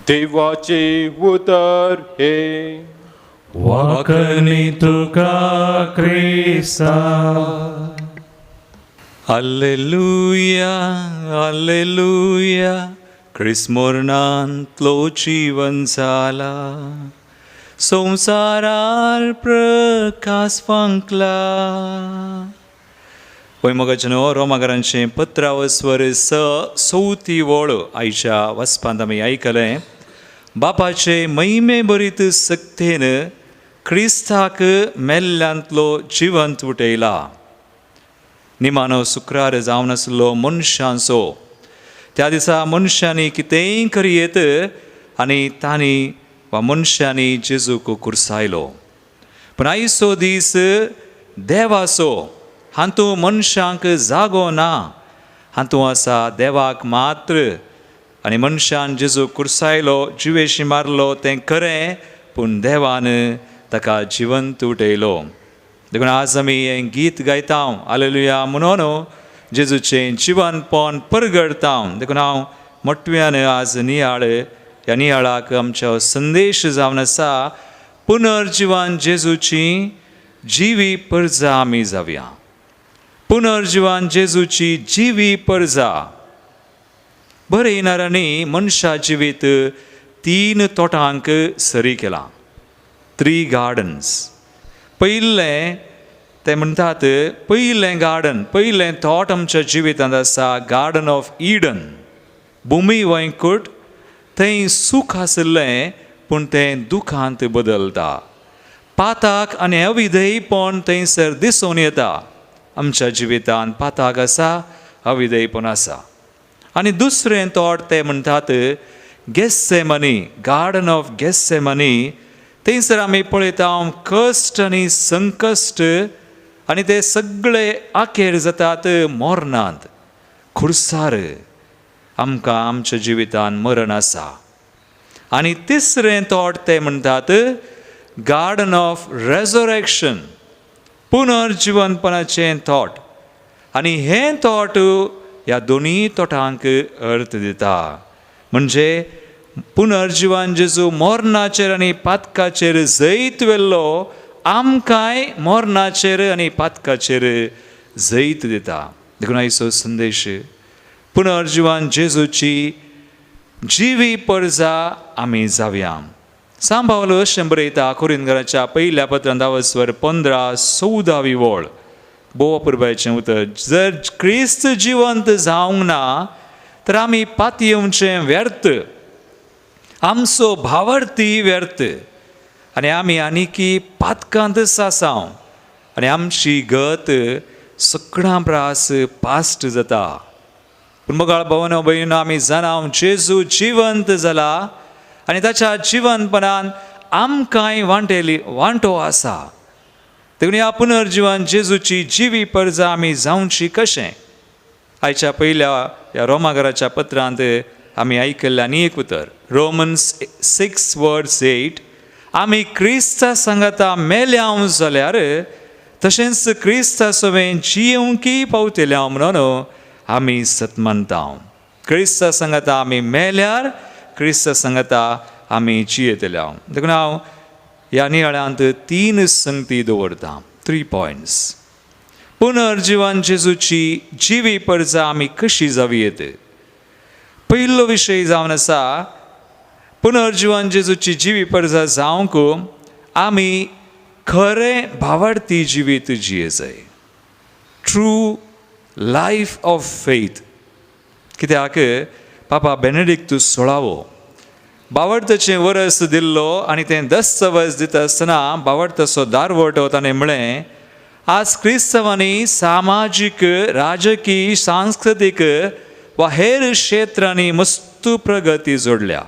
देवाचें उतर हे वाकनी तुका क्रिस्ता। Alleluia, alleluia, Christ मोरणांतलो जीवन जाला, संवसारार प्रकाश फांकला। पळय मोगाचें रोमाकारांचें पत्रावस्वर स चवथी वळ आयच्या वाचपांत आमी आयकलें। बापाचे महिमे भरीत सक्तेन क्रिस्ताक मेल्ल्यांतलो जिवंत उठयला। निमानो शुक्रार जावन आसलो मनशांचो। त्या दिसा मनशांनी कितेंय करयेत आनी तांणी वा मनशांनी जेजूक कुर्सायलो। पूण आयचो दीस देवाचो, हातूंत मनशांक जागो ना, हातूंत आसा देवाक मात्र। आनी मनशान जेजूक कुर्सायलो, जिवेशी मारलो तें खरें, पूण देवान ताका जिवंत उठयलो। देखून आज आमी हें गीत गायता हालेलुया म्हणून जेजूचें जिवनपण परगडता। देखून हांव मोटव्यान आज नियाळ ह्या नियाळाक आमचो संदेश जावन आसा, पुनर्जिवन जेजूची जिवी परजा आमी जावया। पुनर्जिवन जेजूची जिवी परजा। बरयणारांनी मनशा जिवीत 3 तोटांक सरी केलां, 3 गार्डन्स। पयलें ते म्हणटात, पयलें गार्डन, पयलें थॉट आमच्या जिवितांत आसा गार्डन ऑफ इडन, भुमी वैकुट। थंय सूख आशिल्लें पूण तें दुखांत बदलता. पाताक आनी अविधेयपण थंयसर दिसून येता. आमच्या जिवितांत पाताक आसा, अविधेयपण आसा. आनी दुसरें तोट ते म्हणटात गेस्सेमनी, गार्डन ऑफ गेस्सेमनी. थंयसर आमी पळयता कश्ट आनी संकश्ट आनी ते सगळे आखेर जातात मरणांत. खुर्सार आमकां आमच्या जिवितांत मरण आसा. आनी तिसरें तोट ते म्हणटात गार्डन ऑफ रेजोरेक्शन, पुनर्जिवनपणाचें तोट. आनी हें तोट ह्या दोनूय तोटांक अर्थ दिता. म्हणजे पुनर्जिवन जेजू मरणाचेर आनी पातकाचेर जैत व्हेल्लो, आमकांय मरणाचेर आनी पातकाचेर जैत दिता. देखून आयचो संदेश पुनर्जिवन जेजूची जिवी परजा आमी जावया. सांत पावल अशें बरयता कोरिंथकाराच्या पयल्या पत्रांत 10:15-14 वळ, भोव अपुरबायेचें उतर. जर क्रिस्त जिवंत जावंक ना तर आमी पातयेवचें व्यर्थ, आमचो भावार्थी व्यर्थ आनी आमी आनीकी पातकांतच आसा आनी आमची गत सगळ्यां प्रास पास्ट जाता. पूण मोगाळ भवनो भयणो, आमी जाणा जेजू जिवंत जाला आनी ताच्या जिवनपणान आमकांय वांटेली वांटो आसा. देखून ह्या पुनर्जिवन जेजूची जिवी परजा आमी जावची कशें? आयच्या पयल्या ह्या रोमाघराच्या पत्रांत आमी आयकल्लें आनी एक उतर, रोमन्स 6:8, आमी क्रिस्ता सांगाता मेल्याव जाल्यार तशेंच क्रिस्ता सवें जियेवंकी पावतल्या म्हणून आमी सत मानता. क्रिस्ता सांगाता आमी मेल्यार क्रिस्ता सांगाता आमी जियेतल्या. देखून हांव ह्या नियाळांत 3 संगती दवरता, 3 पॉयंट्स. पुनर्जिवन जेजूची जिवी परजा आमी कशी जावं येत? पयलो विशय जावन आसा पुनर्जिवन जेजूची जिवी परजा जावंक आमी खरें भावार्थी जिवीत जिये जाय, ट्रू लायफ ऑफ फेथ. कित्याक पापा बेनेडिक्तूस 16वो बावडताचें वरस दिल्लो आनी तें दस्तवज दिता आसतना बावडताचो दारवटो ताणें म्हळें, आज क्रिस्तांवांनी सामाजीक, राजकीय, सांस्कृतीक वा हेर क्षेत्रांनी मस्त प्रगती जोडल्या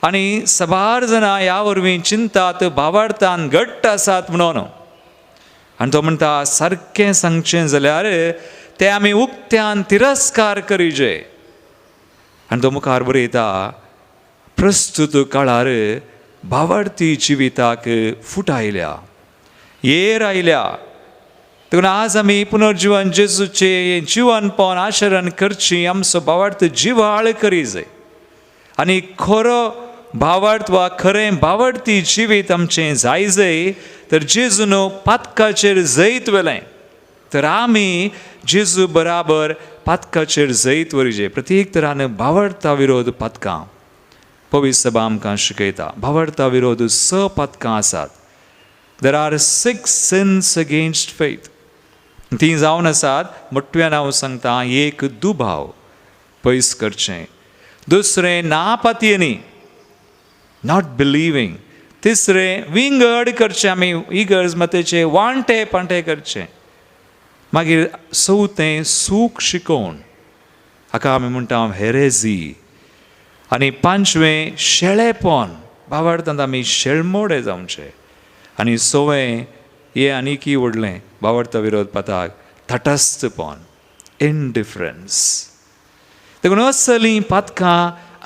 आनी साबार जाणां ह्या वरवीं चिंतात भावार्थान घट्ट आसात म्हणून. आनी तो म्हणटा सारकें सांगचें जाल्यार तें आमी उक्त्यान तिरस्कार करिजे. आनी तो मुखार बरयता, प्रस्तुत काळार भावार्थी जिविताक फूट आयल्या, येर आयल्या. देखून आज आमी पुनर्जिवन जेजूचें जिवनपण आचरण करची, आमचो भावार्थ जिवाळ करी जाय आनी खरो भावार्थ वा खरें भावार्थी जिवीत आमचें जाय जाय तर जेजून पातकाचेर जैत व्हेलें तर आमी जेजू बराबर पातकाचेर जैत व्हरिजे. प्रत्येक तरान भावार्था विरोध पातकां पवित्र सभा आमकां शिकयता. भावार्था विरोध 6 पातकां आसात. There are 6 sins against faith. तीं जावन आसात, मोटव्यान हांव सांगता, एक दुबाव पयस करचें, दुसरें नापातयेनी, not believing, तिसरें विंगड करचें, आमी इगर्ज मतेचे वांटे पांटे करचें, मागीर चवथें सूख शिकोवन, हाका आमी म्हणटा हेरेजी, आनी पांचवें शेळेपण, भावार्थांत आमी शेळमोडे जावचें, आनी सवें हें आनीकय व्हडलें भावार्थ विरोध पाताक तटस्थपण, इनडिफरन्स. देखून असलीं पातकां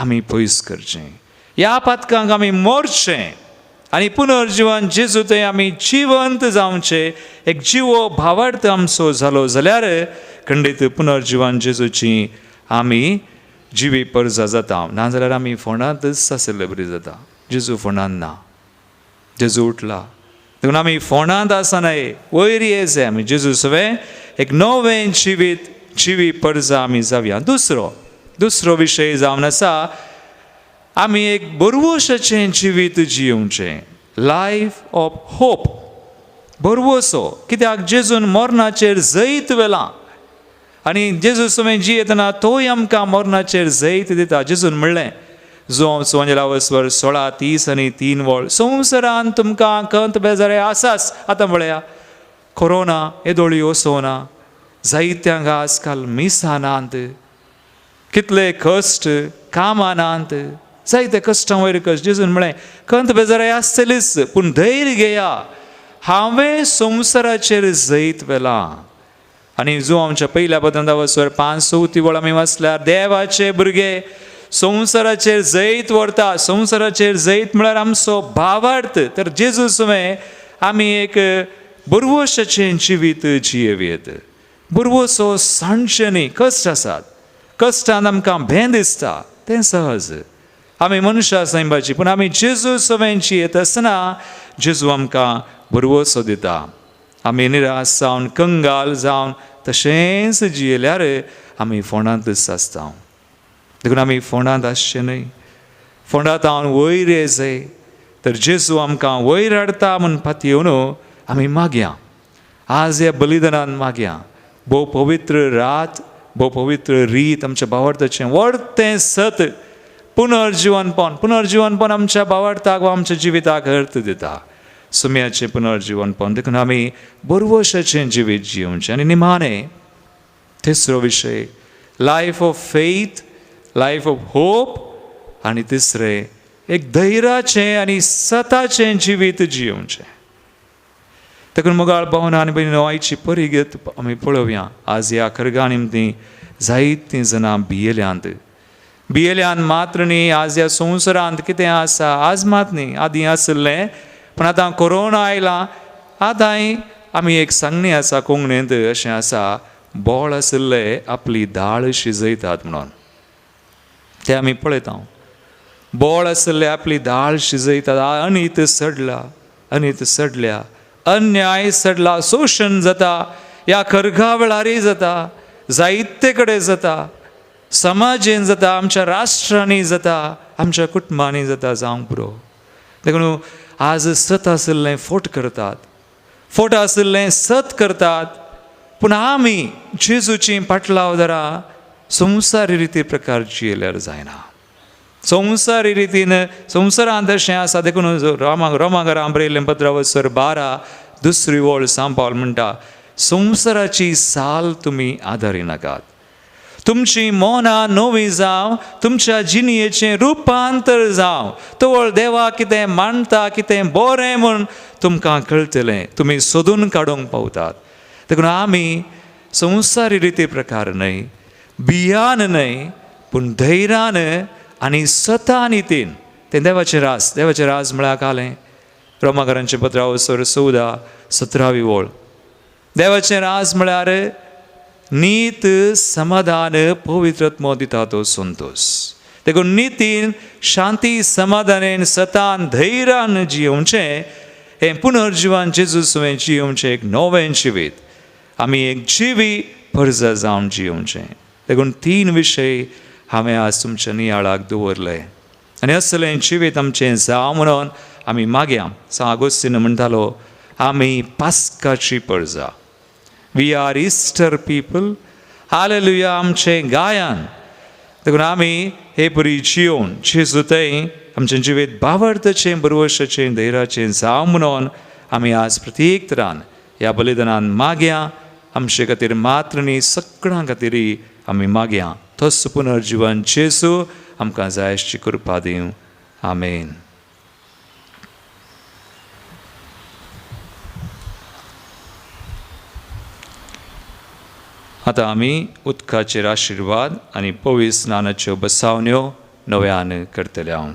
आमी पयस करचें, ह्या पातकांक आमी मोरचें आनी पुनर्जिवन जेजू थंय आमी जिवंत जावचें. एक जिवो भावार्थ आमचो जालो जाल्यार खंडीत पुनर्जिवन जेजूची आमी जिवी परजा जाता. नाजाल्यार आमी फोंडांतच आशिल्ले बरी जाता. जेजू फोंडांत ना, जेजू उठला. देखून आमी फोंडांत आसना वयर ये जाय आमी जेजू सवें एक नवें जिवीत जिवी परजा आमी जावया. दुसरो विशय जावन आसा आमी एक बरवशाचें जिवीत जियोवचें, लायफ ऑफ होप, बरवसो. कित्याक जेजून मरणाचेर जैत व्हेलां आनी जेजू सवें जियेतना तोय आमकां मरणाचेर जैत दिता. जेजून म्हणलें, जुवांव वंजेलावस्वर 16:30 आनी 3 वळ. संवसारान तुमकां कंत बेजारे आसाच. आतां पळया कोरोना येदोळी वसोना, जायत्यांक आजकाल मिसानांत कितले कश्ट, कामानांत जायते कश्टां वयर कश्ट. जेजून म्हळें कंत बेजाराय आसतलीच, पूण धैर्य घेया, हांवें संवसाराचेर जैत व्हेलां. आनी जुवांवच्या पयल्या पत्रांत 5:4 वळ आमी वाचल्यार देवाचे भुरगे संवसाराचेर जैत व्हरता. संवसाराचेर जैत म्हळ्यार आमचो भावार्थ. तर जेजू सुवें आमी एक बरवशाचें जिवीत जियेवयेत. बरवसो सांडचें न्ही. कश्ट आसात, कश्टान आमकां भें दिसता, तें सहज, आमी मनशां सैंबाची. पूण आमी जेजू सवें जियेत आसतना जेजू आमकां बरवसो दिता. आमी निराश जावन कंगाल जावन तशेंच जियेल्यार आमी फोंडांतच आसता. देखून आमी फोंडांत आसचें न्हय, फोंडांत हांव वयर येजय. तर जेजू आमकां वयर हाडटा म्हूण पातयेवन आमी मागया. आज ह्या बलिदानान मागया. भोव पवित्र रात, भोव पवित्र रीत आमच्या भावार्थाचें व्हडतें सत पुनर्जिवनपण. पुनर्जिवनपण आमच्या भावार्थाक वा आमच्या जिविताक अर्थ दिता, सुम्याचें पुनर्जिवनपण. देखून आमी बरवशाचें जिवीत जियोवचें. आनी निमाणें तिसरो विशय, life of faith, life of hope, आनी तिसरें एक धैर्याचें आनी सताचें जिवीत जियोवचें. देखून मोगाळ भावना आनी भयणीनो, आयची परिगत आमी पळोवया. आज ह्या खरगा निमतीं जायतीं जाणां भियेल्यांत. भियेल्यान मात्र न्ही, आज ह्या संवसारांत कितें आसा आज मात न्ही, आदीं आशिल्लें, पूण आतां कोरोना आयला. आतांय आमी एक सांगणी आसा कोंकणींत अशें आसा, बोळ आशिल्ले आपली दाळ शिजयतात म्हणून. तें आमी पळयता. बोळ आशिल्ले आपली दाळ शिजयतात. अनीत सडला, अनीत सडल्या, अन्याय सडला, शोशण जाता, ह्या खरगा वेळारय जाता, जायते कडेन जाता, समाजेन जाता, आमच्या राष्ट्रांनी जाता, आमच्या कुटुंबांनी जाता, जावंक पुरो. देखून आज सत आशिल्लें फोट करतात, फोट आशिल्लें सत करतात. पूण आमी जेजूची पाटलावदारां संवसारी रिती प्रकार जियेल्यार जायना. संवसारी रितीन संवसारांत अशें आसा. देखून रोमाघरां बरयल्लें पत्रावसर 12 दुसरी वळ सांपावल म्हणटा, संवसाराची साल तुमी आदारी नाकात, तुमची मनां नवी जावं, तुमच्या जिणयेचें रुपांतर जावं. तवळ देवा कितें मानता, कितें बरें म्हूण तुमकां कळटलें, तुमी सोदून काडूंक पावतात. देखून आमी संवसारी रिती प्रकार न्हय, भियान न्हय, पूण धैर्यान आनी सता नितीन. तें देवाचें राज. देवाचें राज म्हळ्यार कालें रोमाकारांचें पत्रावसर 14 17वी वळ. देवाचें राज म्हळ्यार नीत, समाधान, पवित्रत्म दिता तो संतोश. देखून नितीन, शांती, समाधानेन, सतान, धैर्यान जियोवचें हें पुनर्जिवन जेजू सुवें जियोवचें एक नवें जिवीत. आमी एक जिवी परजा जावन जियोवचें. देखून 3 विशय हांवें आज तुमच्या नियाळाक दवरले आनी असलें जिवीत आमचें जावं म्हणून आमी मागया. सांत आगोस्तीन म्हणटालो, आमी पास्काची परजा, we are Easter people. Hallelujah आमचें गायन. देखून आमी हे परी जियोवन जेजू थंय आमचें जिवीत भावार्थाचें, बरवशाचें, धैर्याचें जावं म्हणून आमी आज प्रत्येक तरान ह्या बलिदानान मागया. आमचे खातीर मात्र न्ही, सगळ्यां खातीरय आमी मागया. तोच पुनर्जिवन जेजू आमकां जाय अशी कृपा दिवं. आमेन. आतां आमी उदकाचेर आशिर्वाद आनी पवित्र स्नानाच्यो बसावण्यो नव्यान करतले. हांव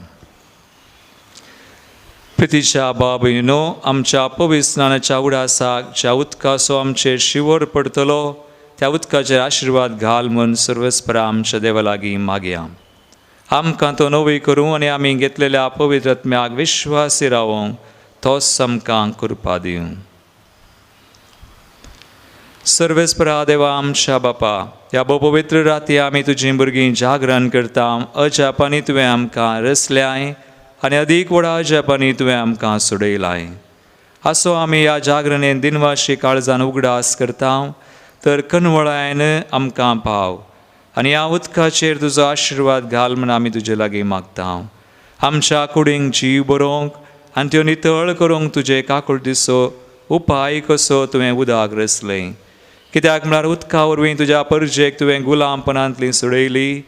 प्रितीच्या बाबीनो, आमच्या पवित्र स्नानाच्या उडासाक ज्या उदकाचो आमचेर शिवर पडटलो त्या उदकाचेर आशिर्वाद घाल म्हूण सर्वस्परा आमच्या देवा लागीं मागया. आमकां तो नवी करूं आनी आमी घेतलेल्या पवित्र आत्म्याक विश्वासी रावोंक तोच आमकां कृपा दिवं. सर्वेस्परा देवा आमच्या बापा, ह्या भोव पवित्र राती आमी तुजीं भुरगीं जागरण करता. अजापांनी तुवें आमकां रचल्याय आनी अदीक व्हडा अजापांनी तुवें आमकां सोडयलाय. आसो आमी ह्या जागरणेन दिनवाशी काळजान उगडास करता, तर कनवळायन आमकां पाव आनी ह्या उदकाचेर तुजो आशिर्वाद घाल म्हूण आमी तुजे लागीं मागता. आमच्या कुडींक जीव बरोवंक आनी त्यो नितळ करूंक तुजे काकुळटीचो उपाय कसो तुवें उदक रचलें. कित्याक म्हळ्यार उदका वरवीं तुज्या परजेक तुवें गुलामपणांतली सोडयली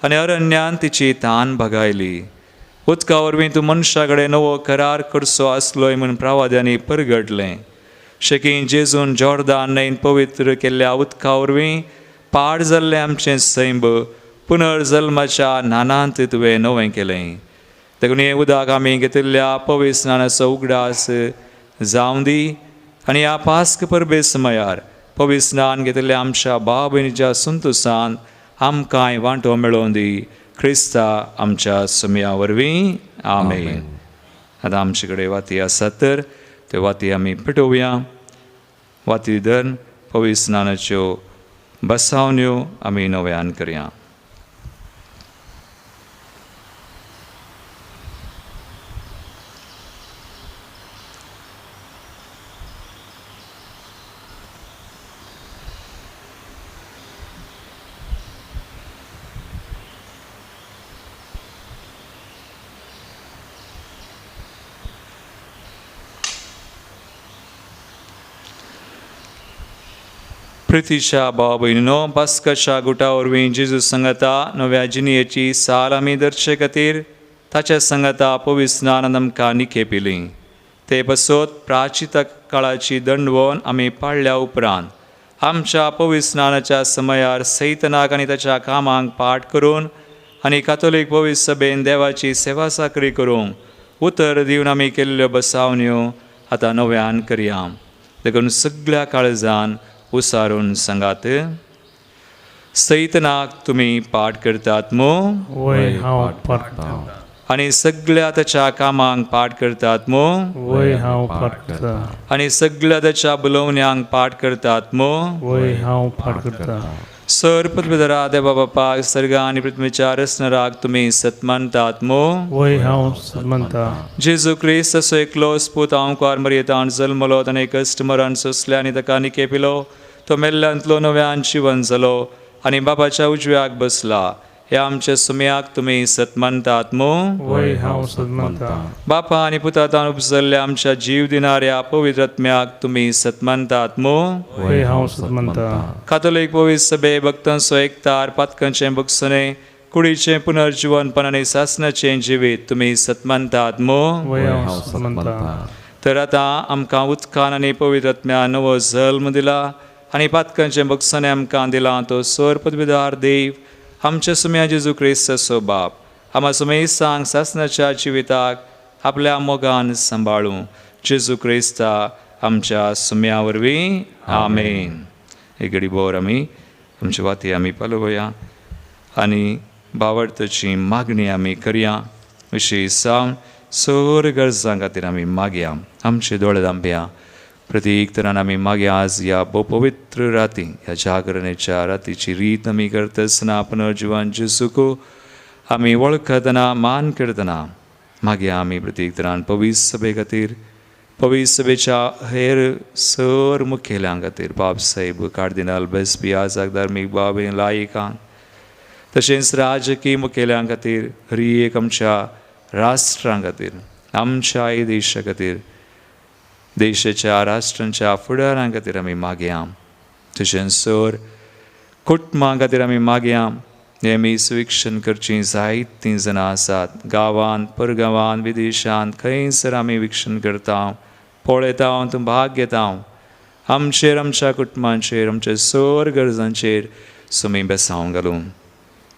आनी अरण्यांत तिची तान भागायली. उदका वरवीं तूं मनशा कडेन नवो करार करचो आसलोय म्हूण प्रवाद्यांनी परगटलें. शेकी जेजून जॉर्दान न्हंयेन पवित्र केल्ल्या उदका वरवीं पाड जाल्लें आमचें सैंब पुनर्जल्माच्या न्हानांत तुवें नवें केलें. देखून हें उदक आमी घेतिल्ल्या पवित्र स्नानाचो उगडास जावं दी आनी ह्या पास्क परबे समयार पवित्र स्नान घेतिल्ल्या आमच्या भाव भयणीच्या संतोसान आमकांय वांटो मेळोवन दी. क्रिस्ता आमच्या सुमया वरवीं आमेन. आतां आमचे कडेन वाती आसात तर त्यो वाती आमी पेटोवया. वाती धरून पवित्र स्नानाच्यो बसावण्यो आमी नव्यान करया. प्रितीच्या भाव भयणीनो, पास्काच्या गुटा वरवीं जेजू संगता नव्या जिणयेची साल आमी धरचे खातीर ताच्या संगता पवित्र स्नानान आमकां निखे पिली. ते पासत प्राचीत काळाची दंडवण आमी पाळल्या उपरांत आमच्या पवित्र स्नानाच्या समयार सैतनाक आनी ताच्या कामांक पाठ करून आनी कातोलीक पवित्र सभेन देवाची सेवा साकरी करूंक उतर दिवन आमी केल्ल्यो बसावण्यो आतां नव्यान करया. देखून सगळ्या काळजान उसारून सांगात, सैतनाक तुमी पाठ करतात मू? वय हांव पाठ करता. आनी सगळ्या ताच्या कामांक पाठ करतात मू? वय हांव पाठ करता. आनी सगळ्या ताच्या बुलोवण्यांक पाठ करतात मू? वय हांव पाठ करता. सर पृथ्वीधरा देवा बापाक सर्गा आनी पृथ्वीच्या रचणाराक तुमी सत मानतात मू? वय हांव सत मानता. जेजू क्रिस्त असो एकलोच पूत हांव मरयेतान जल्मलो, ताणें कश्ट मरण सोंसलें आनी ताका निके पिलो. तो मेल्ल्यांतलो नव्यान जिवन जालो आनी बापाच्या उजव्याक बसला. ह्या आमच्या सुम्याक तुमी सत मानतात मू? वय हांव सत मानता. बापा आनी पुतातान उपजल्ल्या आमच्या जीव दिणाऱ्या पवित्र आत्म्याक तुमी सत मानतात मू? वय हांव सत मानता. कातोलीक पवित्र सभे भक्तांचो एकतार, पातकांचें भोगसणें, कुडीचें पुनर्जिवनपण आनी सासणाचें जिवीत तुमी सत मानतात मू? वय हांव सत मानता. तर आतां आमकां उदकान आनी पवित्र आत्म्यान नवो जल्म दिला आनी पातकांचें भोगसणें आमकां दिलां तो सर पदवीदार देव आमच्या सुम्या जेजू क्रिस्ताचो बाप आमा सुमेसांक सासणाच्या जिविताक आपल्या मोगान सांबाळूं. जेजू क्रिस्ता आमच्या सुम्या वरवीं आमेन. एक घडी भोर आमी आमची वाती आमी पालोवया आनी बावडताची मागणी आमी करया. विशेश जावन सर गरजां खातीर आमी मागया. आमचे दोळे धांपया. प्रत्येक तरान आमी मागया आज ह्या भोव पवित्र राती, ह्या जागरणेच्या रातीची रीत आमी करतना पुनर्जिवन जेजूक आमी वळखतना मान करतना मागया आमी प्रत्येक तरान पवित्र सभे खातीर, पवित्र सभेच्या हेर सर मुखेल्यां खातीर, बाब साहेब कार्दिनाल बेस्पी आजाक धार्मीक बाब लायकांक, तशेंच राजकीय मुखेल्यां खातीर, हर एक आमच्या राष्ट्रां खातीर, आमच्या देशा खातीर, देशाच्या राष्ट्रांच्या फुडारां खातीर आमी मागया. तशेंच सर कुटुंबां खातीर आमी मागया. नेहमी सुविक्षण करचीं जायतीं जाणां आसात गांवांत, परगांवांत, विदेशांत, खंयसर आमी विक्षण करता, पळयता, तूं भाग घेता. आमचेर, आमच्या कुटुंबांचेर, आमच्या सर गरजांचेर सुमी बेसांव घालूं.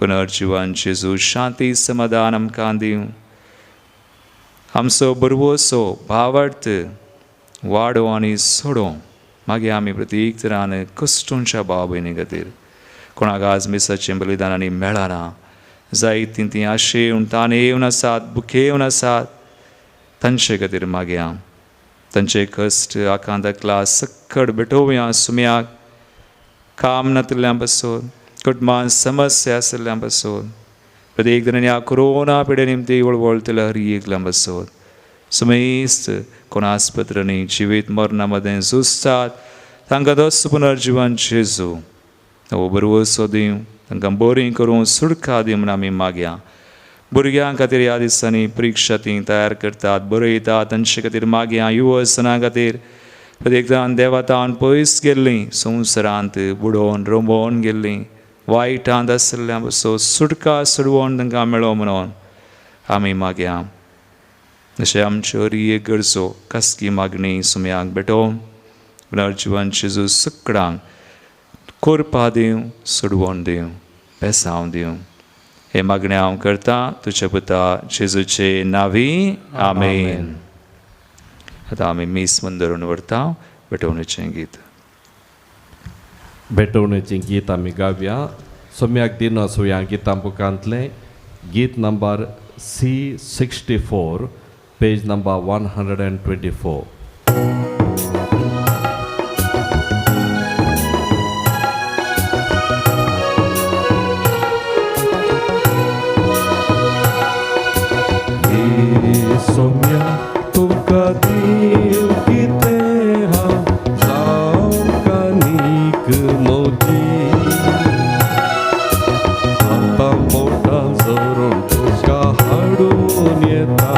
पुनर्जिवन जेजू शांती समाधान आमकां दिवं. आमचो बरवसो भावार्थ वाडो आनी सोडो. मागीर आमी प्रत्येक तरान कश्टोंच्या भाव भयणी खातीर, कोणाक आज मिसाचें बलिदान आनी मेळना, जायतीं तीं आशेवन ताणेवन आसात, बुखेवन आसात, तांचे खातीर मागया. तांचे कश्ट आकांताकला सक्कड भेटोवया सुम्याक. काम नातिल्ल्यां पासून, कुटुंबान समस्या आशिल्ल्यां पासून, प्रत्येक तरेन ह्या कोरोना पिडे निमती वळवळतल्या हर एकल्यां पासून सुमेस्त कोण आस्पत्र्यांनी जिवीत मरणा मदें झुजतात तांकां दस पुनर्जिवन जेजू नवो बरवसो दिवं, तांकां बरीं करूं सुटका दी म्हूण आमी मागया. भुरग्यां खातीर ह्या दिसांनी परिक्षा ती तयार करतात, बरयतात, तांचे खातीर मागया. युवसना खातीर प्रत्येकदान देवातान पयस गेल्लीं, संवसारांत बुडोवन रंबोवन गेल्लीं, वायटांत आशिल्ल्या बसो सुटका सोडवण तांकां मेळो म्हणून आमी मागया. जशें आमच्यो एक गरजो खासगी मागणी सुम्याक भेटो पुनर्जिवन जेजू सकडांक कोरपा दिवं, सोडवण दिवं, बेसांव दिवं. हे मागणें हांव करतां तुज्या पुता जेजूचे नांवी, आमेन. आतां आमी मीस मंदरून व्हरता भेटवणेचें गीत. भेटवणेचें गीत आमी गावया. सोम्याक दिन आसुया गितां बुकांतलें गीत number C64, page number 124. Somya तुमकां दिव कितें हा जावंक नीक मोजी, आतां बोटां जोरून तुका हाडून येता,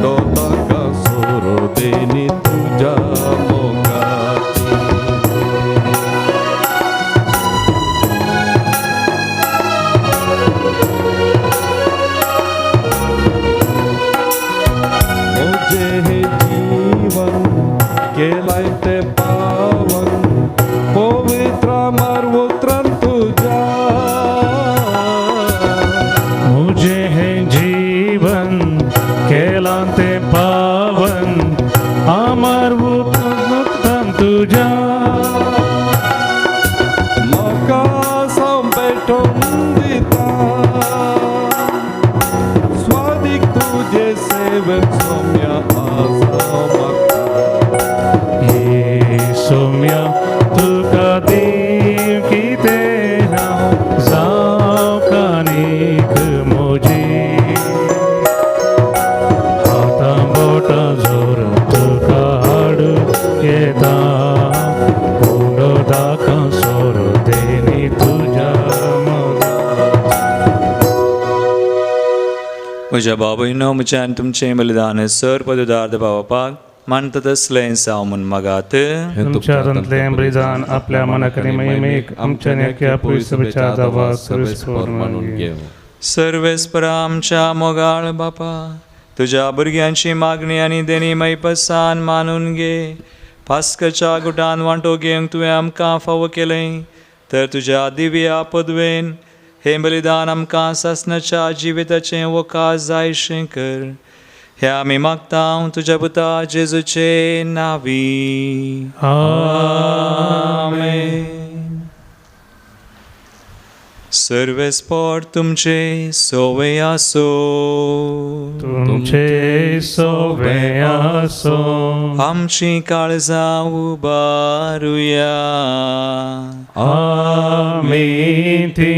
तो ताका सोरो देनी तुज्या मोगाची. म्हजें हें जीवन केलाय तें पावन पवित्र मारवोत्रान तुज्या. मुझे है जीवन केलां तें पावन अमर उतरान तुज्या. म्हाका सांबेटोवन दिता स्वादीक तुजे सेवेन सोम्या आसा म्हाका. हे सोम्या तुका दिव कितें हांव जावंक आनीक मोजी, हातां बोटां जोरून तुका हाडून येता, उंडो दाकां सोरो देनी तुज्या मोगाची. म्हज्या बाबूयनो, म्हज्या आनी तुमचें बलिदान सर पदुदार्थ बाबापाक मानता तसलें जावं म्हूण मागात. तुमच्या हातांतलें बलिदान आपल्या मनाक आनी महिमेक आमच्या नेक्या पयसुच्या दावा सर्वेस्पर मानून घेवं. सर्वेस्परा आमच्या मोगाळ बापा, तुज्या भुरग्यांची मागणी आनी देणी मैपसान मानून घे. पास्काच्या गुटान वांटो घेवंक तुवें आमकां फावो केलें तर तुज्या दिव्या पदवेन हें बलिदान आमकां सासणाच्या जिविताचें वकास जायशें कर. हें आमी मागता तुज्या पुता जेजूचे नांवी, आमेन. सर्वेस्पर तुमचे सोवे आसो, तुमचे सोवे आसो. आमची काळजां उबारुया. आमी ती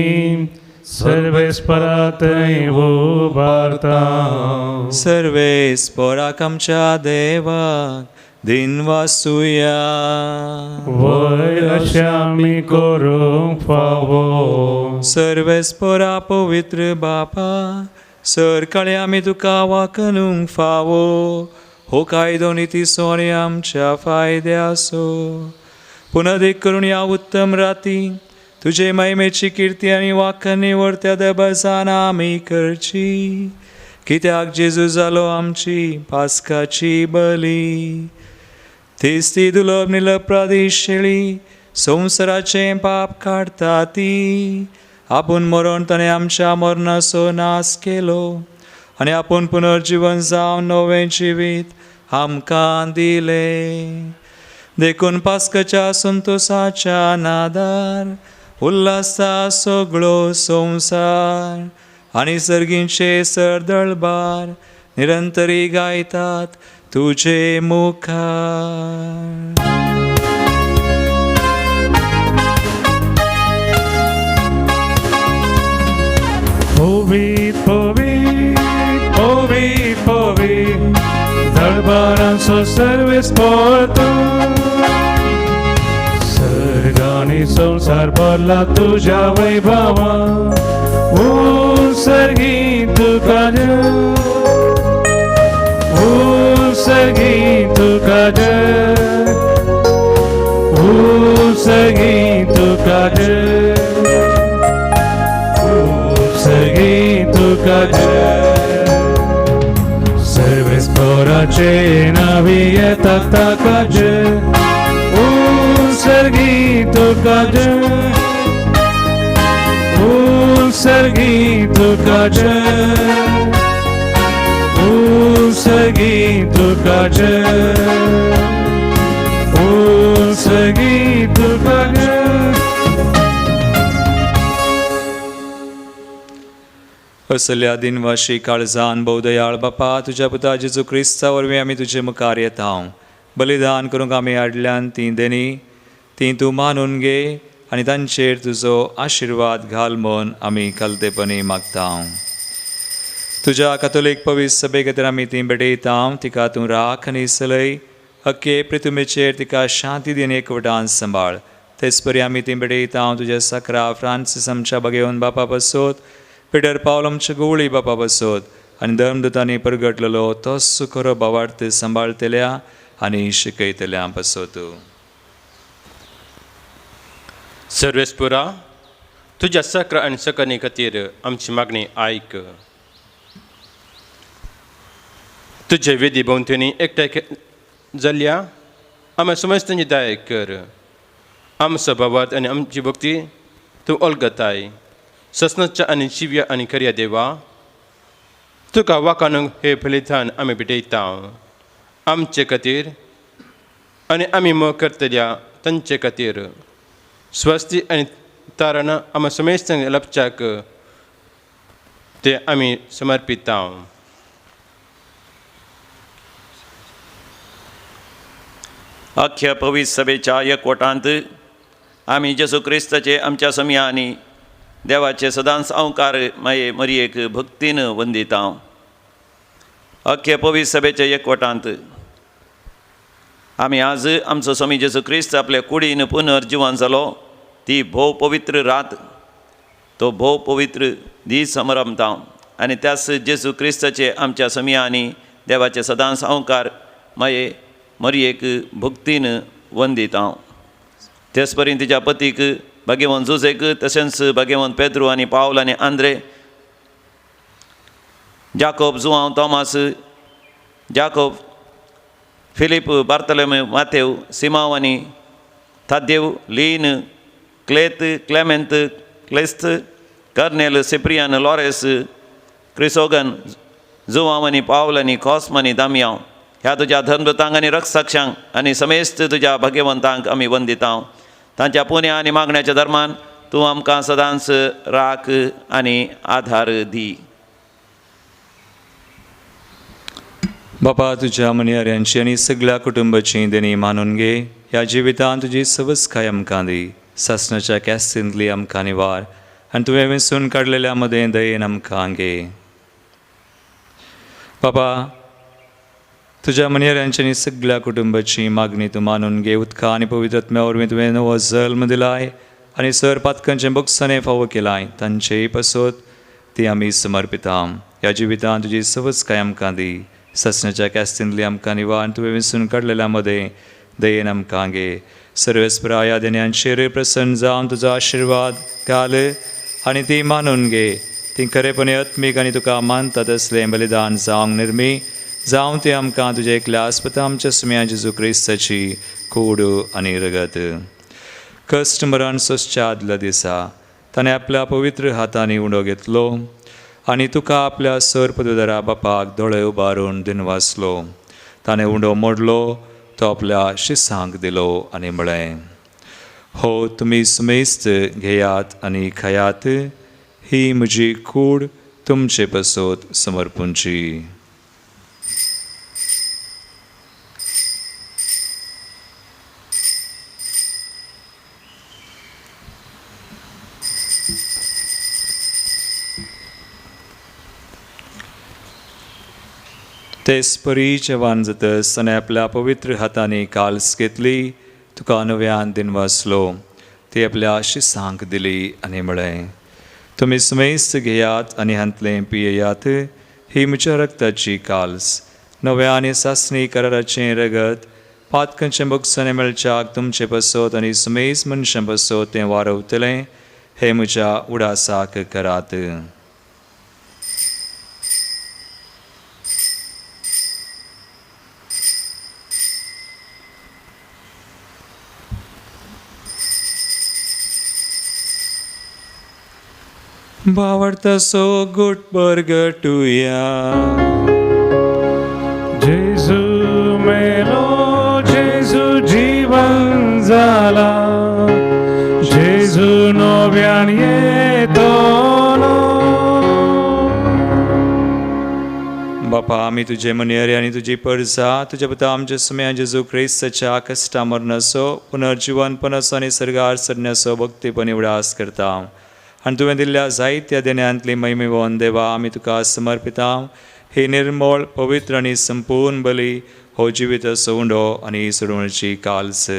सर्वेस्परा थंय उबारता. सर्वेस्पराक आमच्या देवाक दिनवासुया. वय अशें आमी करूंक फावो. सर्वेस्परा पवित्र बापा, सरकाळी आमी तुका वाकनूंक फावो. हो कायदो निती सोरे आमच्या फायद्यासो. पुनदीक करून ह्या उत्तम राती तुजे महिमेची किर्ती आनी वाखणी व्हरत्या दबजान आमी करची. कित्याक जेजू जालो आमची पास्काची बली. तीच ती दुलभ निलपराधी शेळी संवसाराचें पाप काडटा ती. आपूण मरण ताणें आमच्या मरणाचो नाश केलो आनी आपूण पुनर्जिवन जावन नवें जिवीत आमकां दिलें. देखून पास्काच्या संतोसाच्या नादार उल्हासा सगळो संवसार आनी सर्गींचे सरदळबार निरंतरी गायतात तुजे मुखार. पवित पवित पवित पवित दरबारांचो सर्वेस्पर तूं. सर्गानी आनी संवसार भरला तुज्या वैभवा उत्सर्गी तुका जय उत्सर्गी तुका जय उत्सर्गी तुका जय उत्सर्गी तुका जय सर्वेस्पोराचे नावी येता ताका जय उत्सर्गी तुका जय उत्सर्गी तुका जय उत्सर्गी तुका जय उत्सर्गी तुका जय। असल्या दिनवाशी काळजान भोवदयाळ बापा तुज्या पुता जेजू क्रिस्ता वरवीं आमी तुजे मुखार येता। बलिदान करूंक आमी हाडल्यान तीं देणी तीं तूं मानून घे आनी तांचेर तुजो आशिर्वाद घाल म्हूण आमी खालतेपणी मागता। तुज्या कातोलीक पवित्र सभे खातीर आमी तीं भेटयता। तिका तूं राख आनी सलय अख्खे पृथ्वीचेर तिका शांती दिन एकवटान सांबाळ। तेच परी आमी तीं भेटयता तुज्या सकरा फ्रांसीस आमच्या बगेवन बापा बसोत पिटर पावल आमच्या गोवळी बापा बसोत आनी धर्मदूतांनी परगटलेलो तोच खरो भावार्थ सांबाळतल्या आनी शिकयतल्या बसोत। सर्वेस्पुरा तुज्या सक्र आनी सकनी खातीर आमची मागणी आयक। तुजे वेदी भोंवतणी एकठांय जाल्ल्या आमी समजतांची दया कर। आमचो भावार्थ आनी आमची भक्ती तूं ओलगताय। ससनाच्या आनी शिव्या आनी खऱ्या देवा तुका वाखाणूंक हे बलिदान आमी भेटयता। आमचे खातीर आनी आमी मोग करतल्या तांचे खातीर स्वस्ती आनी तारण आमी समेस्तांक लपच्याक ते आमी समर्पिता। अख्ख्या पवित्र सभेच्या एकवटांत आमी जेजू क्रिस्ताचे आमच्या समया आनी देवाचे सदांच अंकार माये मरयेक भक्तीन वंदिता। अख्खे पवित्र सभेच्या एकवटांत आमी आज आमचो स्वामी जेजू क्रिस्त आपल्या कुडीन पुनर्जिवन जालो ती भोव पवित्र रात तो भोव पवित्र दीस समरमता आनी त्याच जेजू क्रिस्ताचे आमच्या समया आनी देवाचे सदांच अंकार माये मरयेक भक्तीन वंदिता। तेच परी तिच्या पतीक भाग्यवंत जुजेक तशेंच भाग्यवंत पेद्रू आनी पावल आनी आंद्रे जाकोब जुआंव तॉमास जाकोब फिलीप बार्तलोमेव मातेव सिमाव आनी थादेव लीन क्लेत क्लेमेंत क्लेस्त कर्नेल सिप्रियान लॉरेस क्रिसोगन जुआंव आनी पावल आनी कॉस्म आनी दामियांव ह्या तुज्या धर्मदूतांक आनी रक्षांक आनी समेस्त तुज्या भाग्यवंतांक आमी वंदिता। तांच्या पुण्या आनी मागण्याच्या धर्मान तूं आमकां सदांच राख आनी आधार दी। बापा तुज्या मनयाऱ्यांची आनी सगळ्या कुटुंबाची देणी मानून घे। ह्या जिवितांत तुजी सवसकाय आमकां दी। सासणाच्या कॅस्तींतली आमकां निवार आनी तुवें वेंचून काडलेल्या मदें दयेन आमकां घे। बापा तुज्या मनयाऱ्यांची आनी सगळ्या कुटुंबाची मागणी तूं मानून घे। उदका आनी पवित्र आत्म्या वरवीं तुवें नवो जल्म दिलाय आनी सर पातकांचें बोगसणें फावो केलाय तांचेय पासत ती आमी समर्पिता। ह्या जिवितांत तुजी सवसकाय आमकां दी। सासणाच्या कॅस्तींतली आमकां निवार आनी तुवें वेंचून काडलेल्या मदें दयेन आमकां घे। सर्वेस्परा ह्या देण्यांचेर प्रसन्न जावन तुजो आशिर्वाद घाल आनी ती मानून घे। ती खरेपणी आत्मीक आनी तुका मानतात असलें बलिदान जावंक निर्मी जावं ती आमकां तुजे एकल्या आस्पता आमच्या सुम्या जेजू क्रिस्ताची कूड आनी रगत। कश्ट मरण सोंसच्या आदल्या दिसा ताणें आपल्या पवित्र हातांनी उंडो घेतलो आनी तुका आपल्या सर पदवीधरा बापाक दोळे उबारून दिनवासलो। ताणें उंडो मोडलो तो आपल्या शिसांक दिलो आनी म्हळें, हो तुमी सुमेस्त घेयात आनी खायात, ही म्हजी कूड तुमचे पासत समर्पूंची। तेच परी जेवण जातच ताणें आपल्या पवित्र हातांनी काल्स घेतली, तुका नव्यान दिनवासलो ती आपल्या शिसांक दिली आनी म्हळें, तुमी सुमेस्त घेयात आनी हांतलें पियेयात. ही म्हज्या रक्ताची काल्स, नव्या आनी सासणी कराराचें रगत, पातकांचें भोगसणें मेळच्याक तुमचे पासत आनी सुमेस्त मनशां पासत तें वारवतलें. हें म्हज्या उडासाक करात. भावार्थाचो गुट बरगटुया. जेजू मेलो, जेजू जीवन जाला, जेजू नव्यान येतलो. बापा, आमी तुजे मनेरे आनी तुजी परजा तुज्या पुता आमच्या सुम्या जेजू क्रिस्ताच्या कश्टा मरणाचो, पुनर्जिवनपणाचो आनी सर्गार सरण्याचो भक्तीपणी उडास करता आनी तुवें दिल्ल्या जायत्या देण्यांतली महिमेवन देवा आमी तुका समर्पिता. ही निर्मळ पवित्र आनी संपूर्ण बली हो जिविताचो उंडो आनी सोडवणेची काल्स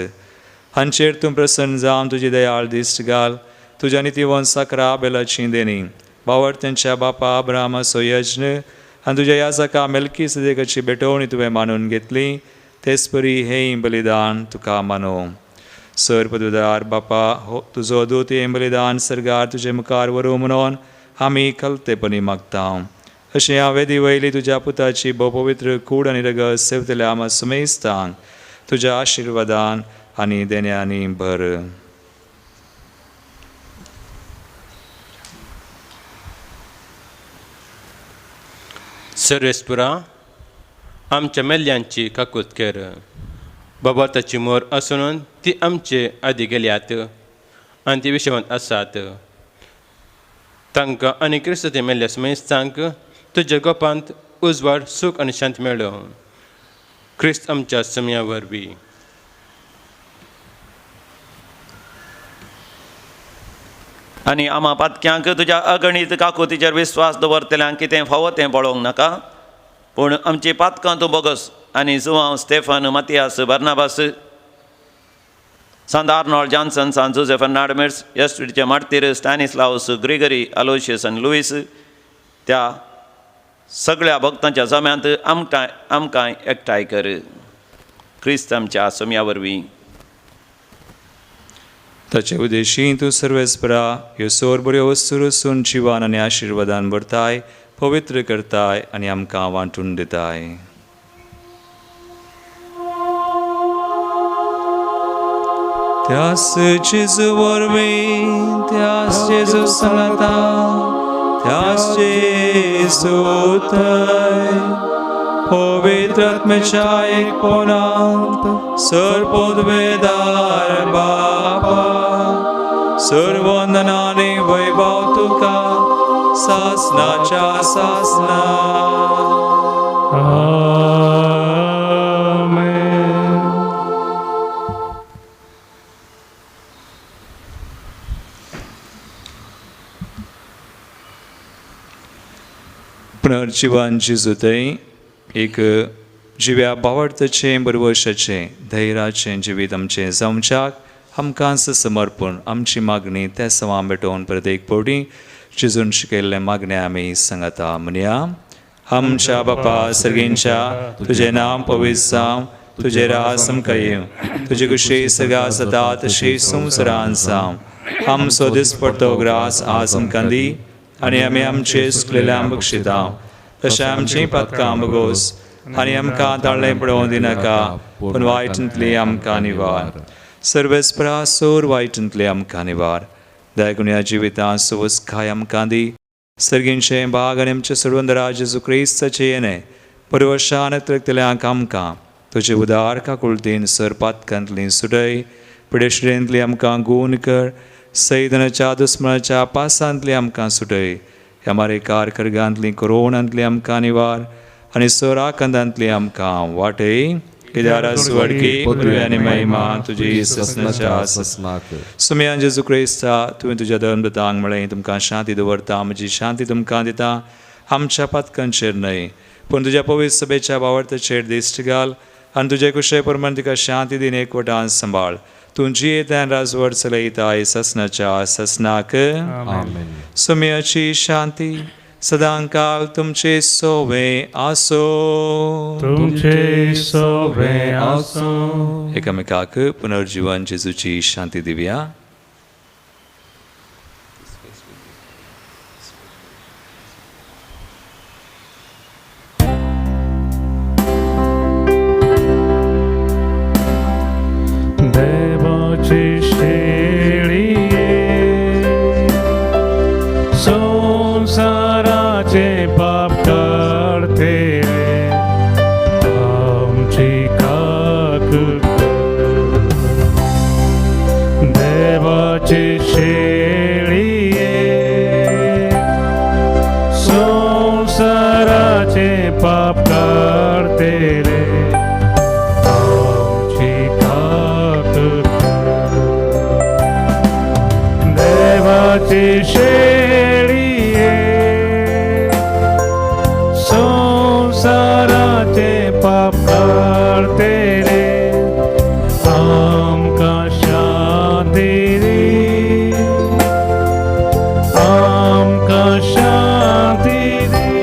हांचेर तूं प्रसन्न जावन तुजी दयाळ दिश्ट घाल. तुज्या नितीवन साकरा बेलाची देणी बावडत्यांच्या बापा अब्रामाचो यज्ञ आनी तुज्या याजका मेलकी सदेकाची भेटवणी तुवें मानून घेतली, तेच परी हें बलिदान तुका मानू. सर पदुदार बापा, हो तुजो दूत हें बलिदान सर्गार तुजे मुखार व्हरूं म्हणून आमी खलतेपणी मागता. अशें ह्या वेदी वयली तुज्या पुताची भोवपवित्र कूड आनी रगत सेवतल्या आमा सुमेस्तांक तुज्या आशिर्वादान आनी देण्यांनी भर. सर्वेस्पुरा, आमच्या मेल्ल्यांची काकूत कर. बाबा ताची मोर आसून ती आमचे आदी गेल्यात आनी ती विशवंत आसात. तांकां आनी क्रिस्ती मेल्ल्या सुमेस्तांक तुज्या गोपांत उजवाड, सूख आनी शांत मेळो. क्रिस्त आमच्या सम्या वरवीं. आनी आमा पातक्यांक तुज्या अगणीत काकुतीचेर विस्वास दवरतल्यांक कितें फावो तें पळोवंक नाका, पूण आमची पातकां तूं बोगस आनी Joao, Stephen, Mathias, Barnabas, Sant Arnold Johnson, Sant Jose Fernand एस्ट्रीचे मार्तीर, स्टॅनिस्लावस, ग्रिगरी, अलोशियस आनी लुईस, त्या सगळ्या भक्तांच्या जम्यांत आमकां आमकां एकठांय कर. क्रिस्त आमच्या सम्या वरवीं. ताचे उद्देशी तूं सर्वेस्परा ह्यो सोर बऱ्यो वस्तू रसून जिवान आनी आशिर्वादान भरताय, पवित्र करताय आनी आमकां वांटून दिताय. त्यास जेजू वरवीं, त्यास जेजू सांगाता, त्यास जेजू थंय पवित्र आत्म्याच्या एकपणांत सर्वपदवेदार बापा, सर्वंदनाने वैभव तुका सासनाच्या सासना. पुनर्जिवन जेजू एक जिव्या बावडताचें बरवशाचें धैर्याचें जिवीत आमचें जावच्याक आमकां समर्पण आमची मागणी त्या सवां भेटोवन परत एक फावटी जेजून शिकयल्लें मागणें आमी सांगता. म्हणया, आमच्या बापा सर्गींच्या, तुजें नांव पवित्र जावं, तुजें राज आमकां येवं, तुजी खुशी सगळ्या जाता तशी संवसारांत जावं. आमचो दिसपडतो ग्रास आज आमकां दी आनी आमी आमचे चुकलेल्यांक बक्षिता, तशें आमचीं पातकां बगोस आनी आमकां ताळें पडोवं दिनाका, पूण वायटांतली आमकां निवार. सर्वेस्परा सोर वायटांतली आमकां निवार. दयागुण्या जिवितांत सुवस्काय आमकां दी. सर्गींचें भाग आनी आमचे सर्वंदरा जेजू क्रिस्ताचें येणें परवशान त्रकतल्यांक आमकां तुजे उदार काकुळतीन सर पातकांतली सुटय, पिडेश्रेंतली आमकां गूण कर, सैदनाच्या दुस्मनाच्या पासांतली आमकां सुटय, ह्या मारेकार खर्गांतली कोरोनांतली आमकां निवार आनी सोराकंदांतली आमकां वाटय. कित्याक पदवी आनी महिमा तुजी ससनाच्या ससनाक. सुमयान जेजू क्रिस्ता, तुवें तुज्या धर्मदूतांक म्हळें, तुमकां शांती दवरता, म्हजी शांती तुमकां दिता, आमच्या पातकांचेर न्हय पूण तुज्या पवित्र सभेच्या बावडताचेर दिश्ट घाल आनी तुजे कुशे प्रमाण तिका शांती दिन एकवटान सांबाळ. तूं जियेतान राजवट चलयताय ससनाच्या ससनाक. आमेन. सोम्याची शांती सदांकाल तुमचे सोवे आसो. तुमचे सोवे आसो. एकामेकाक पुनर्जीवन जेजूची शांती दिवया. देवाची शेळये संसाराचे पाप काडते आमची काक कर. देवाची शेळये संसाराचे पाप काडते रे आमची काक कर. देवाची शेळये संसाराचे पाप काडते रे आमकां शांती दी, आमकां शांती दी.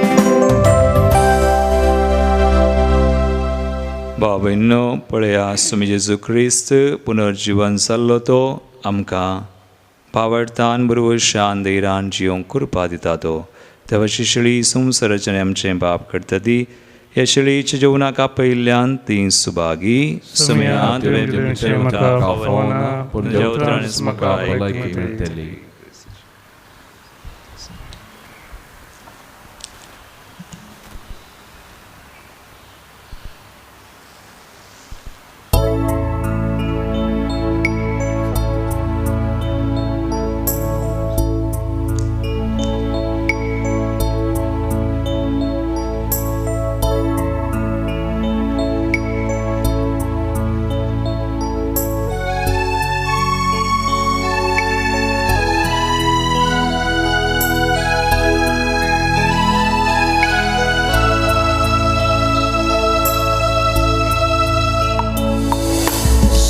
बाबांनो पळया सुमी जेजू क्रिस्त पुनर्जीवन जाल्लो तो आमकां पावडतान बरोबर धैरान जियोंक कृपा दिता तो. देवाची शेळी संवसाराचें आमचें बाप करता ती ह्या शेळीच्या जेवणाक आपयिल्ल्यान ती सुभागी. सुम्या तुवें तुमचें म्हाका फावना, पूण तुज्या उतरांनीच म्हाका भलायकी मेळटली.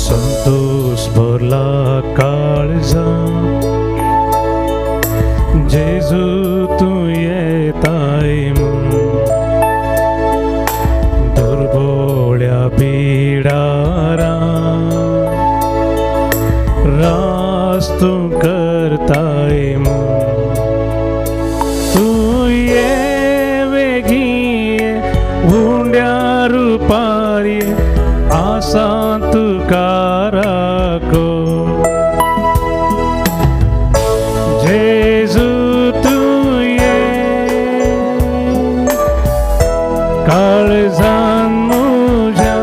संतोष भरला काळजा जेजू तूं येताय म्हूण दुर्बोळ्या बिडारा रास तूं करताय म्हूण तूं ये वेगीं उंड्या रुपार आसा तुका राखो. जेजू तूं ये काळजान म्हज्या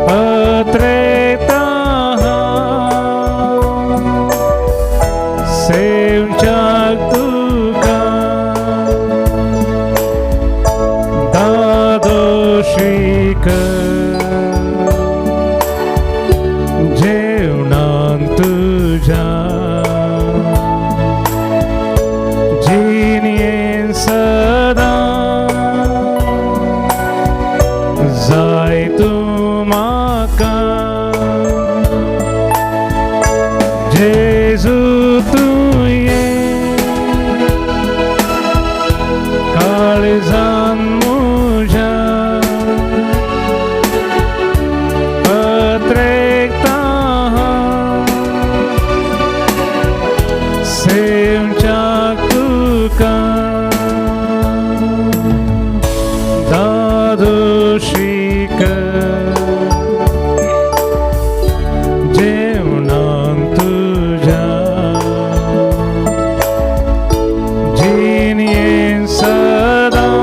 पत्रेता हांव सेवच्याक तुका दादोशी कर जेवणान तुज्या जिणेन सदां जाय तूं म्हाका. जेजू तूं ये काळजान म्हज्या पत्रेकता हांव सेवच्याक तुका दादोशी कर जेवणान तुज्या जिणेन सदां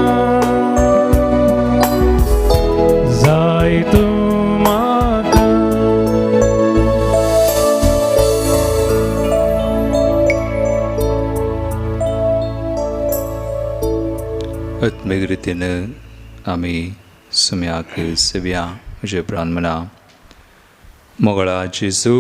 जाय तूं म्हाका. आत्मीक रितीन आमी सुम्याक सेवया. म्हजें प्राण म्हणा मोगळा जेजू,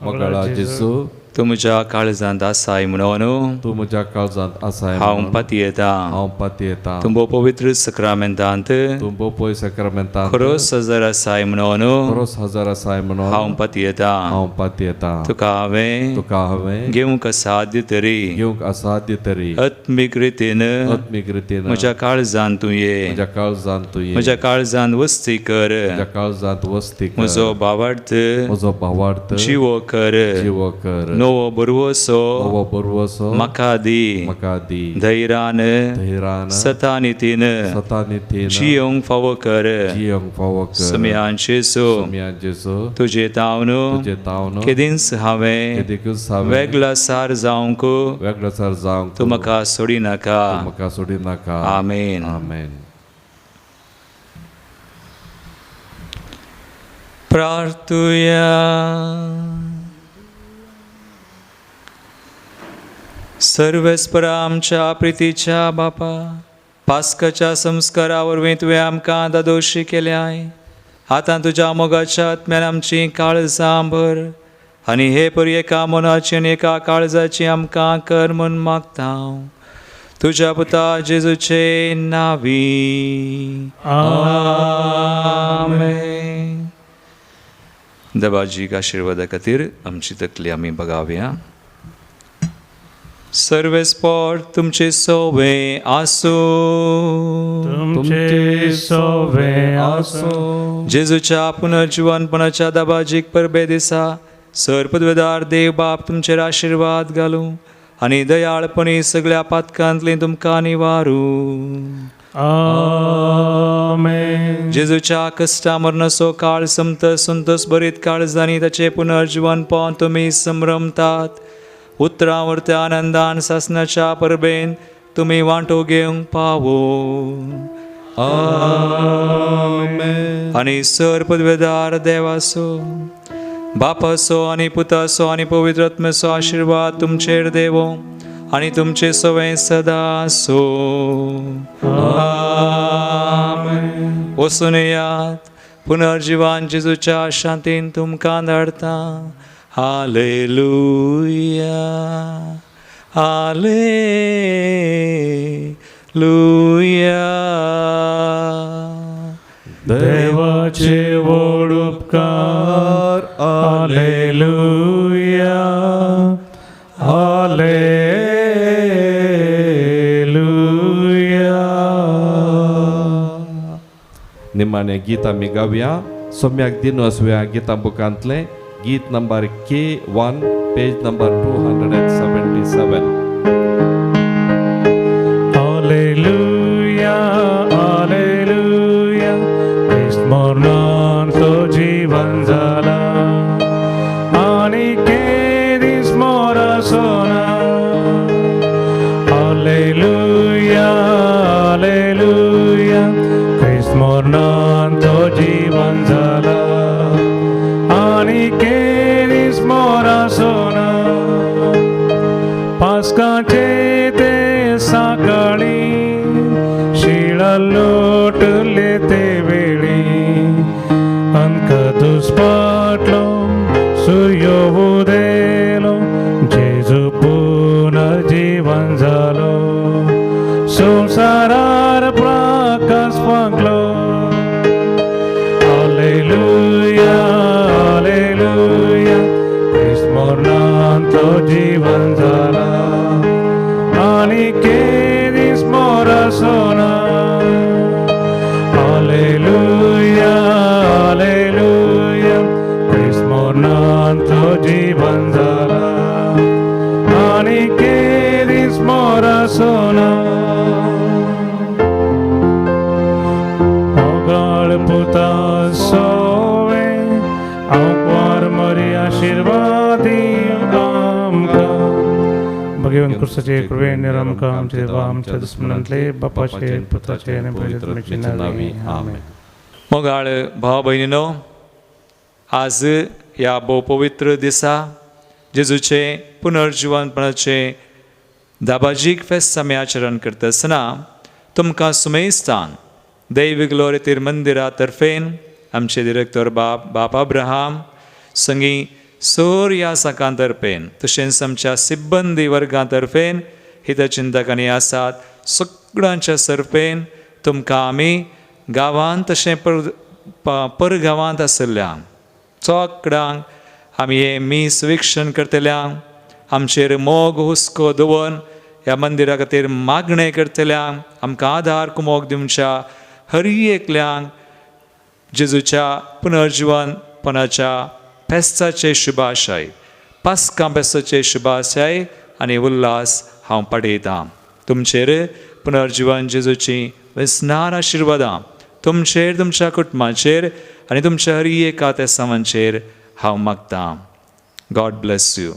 मोगळा जेजू, तूं म्हज्या काळजांत आसाय म्हणून तूं म्हज्या काळजांत आसाय हांव पातयेतां हांव पातयेतां तूं भोव पवित्र सक्रामेंतांत तूं भोव पवित्र सक्रामेंतांत खरोच हजर आसाय म्हणून खरोच हजर आसाय म्हणून हांव पातयेतां हांव पातयेतां तुका हांवें तुका हांवें घेवंक असाध्य तरी घेवंक असाध्य तरी आत्मीक रितीन आत्मीक रितीन म्हज्या काळजांत तूं ये म्हज्या काळजांत तूं ये म्हज्या काळजांत वस्ती कर म्हज्या काळजांत वस्ती कर म्हजो भावार्थ म्हजो भावार्थ जिवो कर जिवो कर नवो बरवसो नवो बरवसो म्हाका दी म्हाका दी धैरान धैरान सतानितीन सतानितीन जियोंक फावो कर जियोंक फावो कर सम्यान जेजू सम्यान जेजू तुजे तावन तुजे तावन केदींच हांवें केदीकूच हांवें वेगळा सार जावंक वेगळो सार जावंक तूं म्हाका सोडिनाका तूं म्हाका सोडिनाका आमेन. आमेन. प्रार्थुया. सर्वेस्परा आमच्या प्रितीच्या बापा पास्काच्या संस्कारा वरवीं तुवें आमकां दादोशी केल्याय आतां तुज्या मोगाच्या आत्म्यान आमची काळजां भर आनी हे परी एका मनाची आनी एका काळजाची आमकां कर म्हूण मागता हांव तुज्या पुता जेजूचे नावी आमेन. दबाजीक आशिर्वादा खातीर आमची तकली आमी बगावया. सर्वेस्पोर तुमचे सोवे आसूं तुमचे सोवे आसूं. जेजूच्या पुनर्जिवनपणाच्या दबाजीक परबे दिसा सर पदवेदार देव बाप तुमचेर आशिर्वाद घालूं आनी दयाळपणी सगळ्या पातकांतली तुमकां निवारूं. आमेन. जेजूच्या कश्टा मरणाचो काळ समत संतोस भरीत काळजांनी ताचें पुनर्जिवनपण तुमी संभ्रमतात. उतरां वरत्या आनंदान सासनाच्या परबेन तुमी वांटो घेवंक पावो. आमेन. आनी सर पदवेदार देवाचो बापाचो आनी पुताचो आनी पवित्र आत्म्याचो आशिर्वाद तुमचेर देवो आनी तुमचे सवय सदां आसूं. आमेन. वचून येयात पुनर्जिवान जेजूच्या शांतीन तुमकां धाडटा. Hallelujah hallelujah. देवाचे व्हड उपकार. Hallelujah hallelujah. निमाणे गीत आमी गावया. सोम्याक दिन वसुया गीतां बुकांतलें गीत number K1 page number 277. Hallelujah hallelujah. क्रिस्त मरणान तो जीवन जाला आनी केदीस मोरासोना. Hallelujah hallelujah. क्रिस्त मरणान तो जीवन जाला आनी केदीस मोरासोना. पास्काचे ते सकाळी शिळा लोटले ते वेळी अंक दुस्पाटलो सूर्य उदेलो जेजू पुनर्जीवन जालो संवसारार प्रकाश फांकलो. Hallelujah hallelujah. क्रिस्त मरणान तो जीवन जाला आनी केदीस मोरासोना. Hallelujah hallelujah. क्रिस्त मरणान तो जीवन जाला आनी केदीस मोरासोना. मोगाळ पुता सोवे आंकवार मरी आशिर्वादी आमकां. भगवंत क्रिस्ताचे कृपेन निरामकां आमचे देवा आमच्या दुस्मनांतले बापाचे पुताचे आनी पवित्र आत्म्याचे नांवान. आमेन. मोगाळ भाव भयणीनो, आज ह्या भोव पवित्र दिसा जेजूचें पुनर्जिवनपणाचें दाबाजीक फेस्त आमी आचरण करता आसतना तुमकां सुमेस्तान दैवी ग्लोरेतीर मंदिरा तर्फेन आमचे डिरेक्टर बाप बाप अब्राहाम संगी सोर ह्या साकां तर्फेन तशेंच आमच्या सिब्बंदी वर्गां तर्फेन हितचिंतकांनी आसात सगळ्यांच्या सर्फेन तुमकां आमी गांवांत तशें परगांवांत आशिल्ल्यांक सगळ्यांक आमी हें मीस विक्षण करतल्यांक आमचेर मोग हुस्को दवरून ह्या मंदिरा खातीर मागणें करतल्यांक आमकां आदार कुमोक दिवच्या हर एकल्यांक जेजूच्या पुनर्जिवनपणाच्या फेस्ताचे शुभाशय, पास्कां फेस्ताचे शुभाशय आनी उल्हास हांव पडयतां. तुमचेर पुनर्जिवन जेजूची वेसनार आशिर्वादां तुमचेर, तुमच्या कुटुंबाचेर आनी तुमच्या हर एका तेसांवांचेर हांव मागतां. God bless you.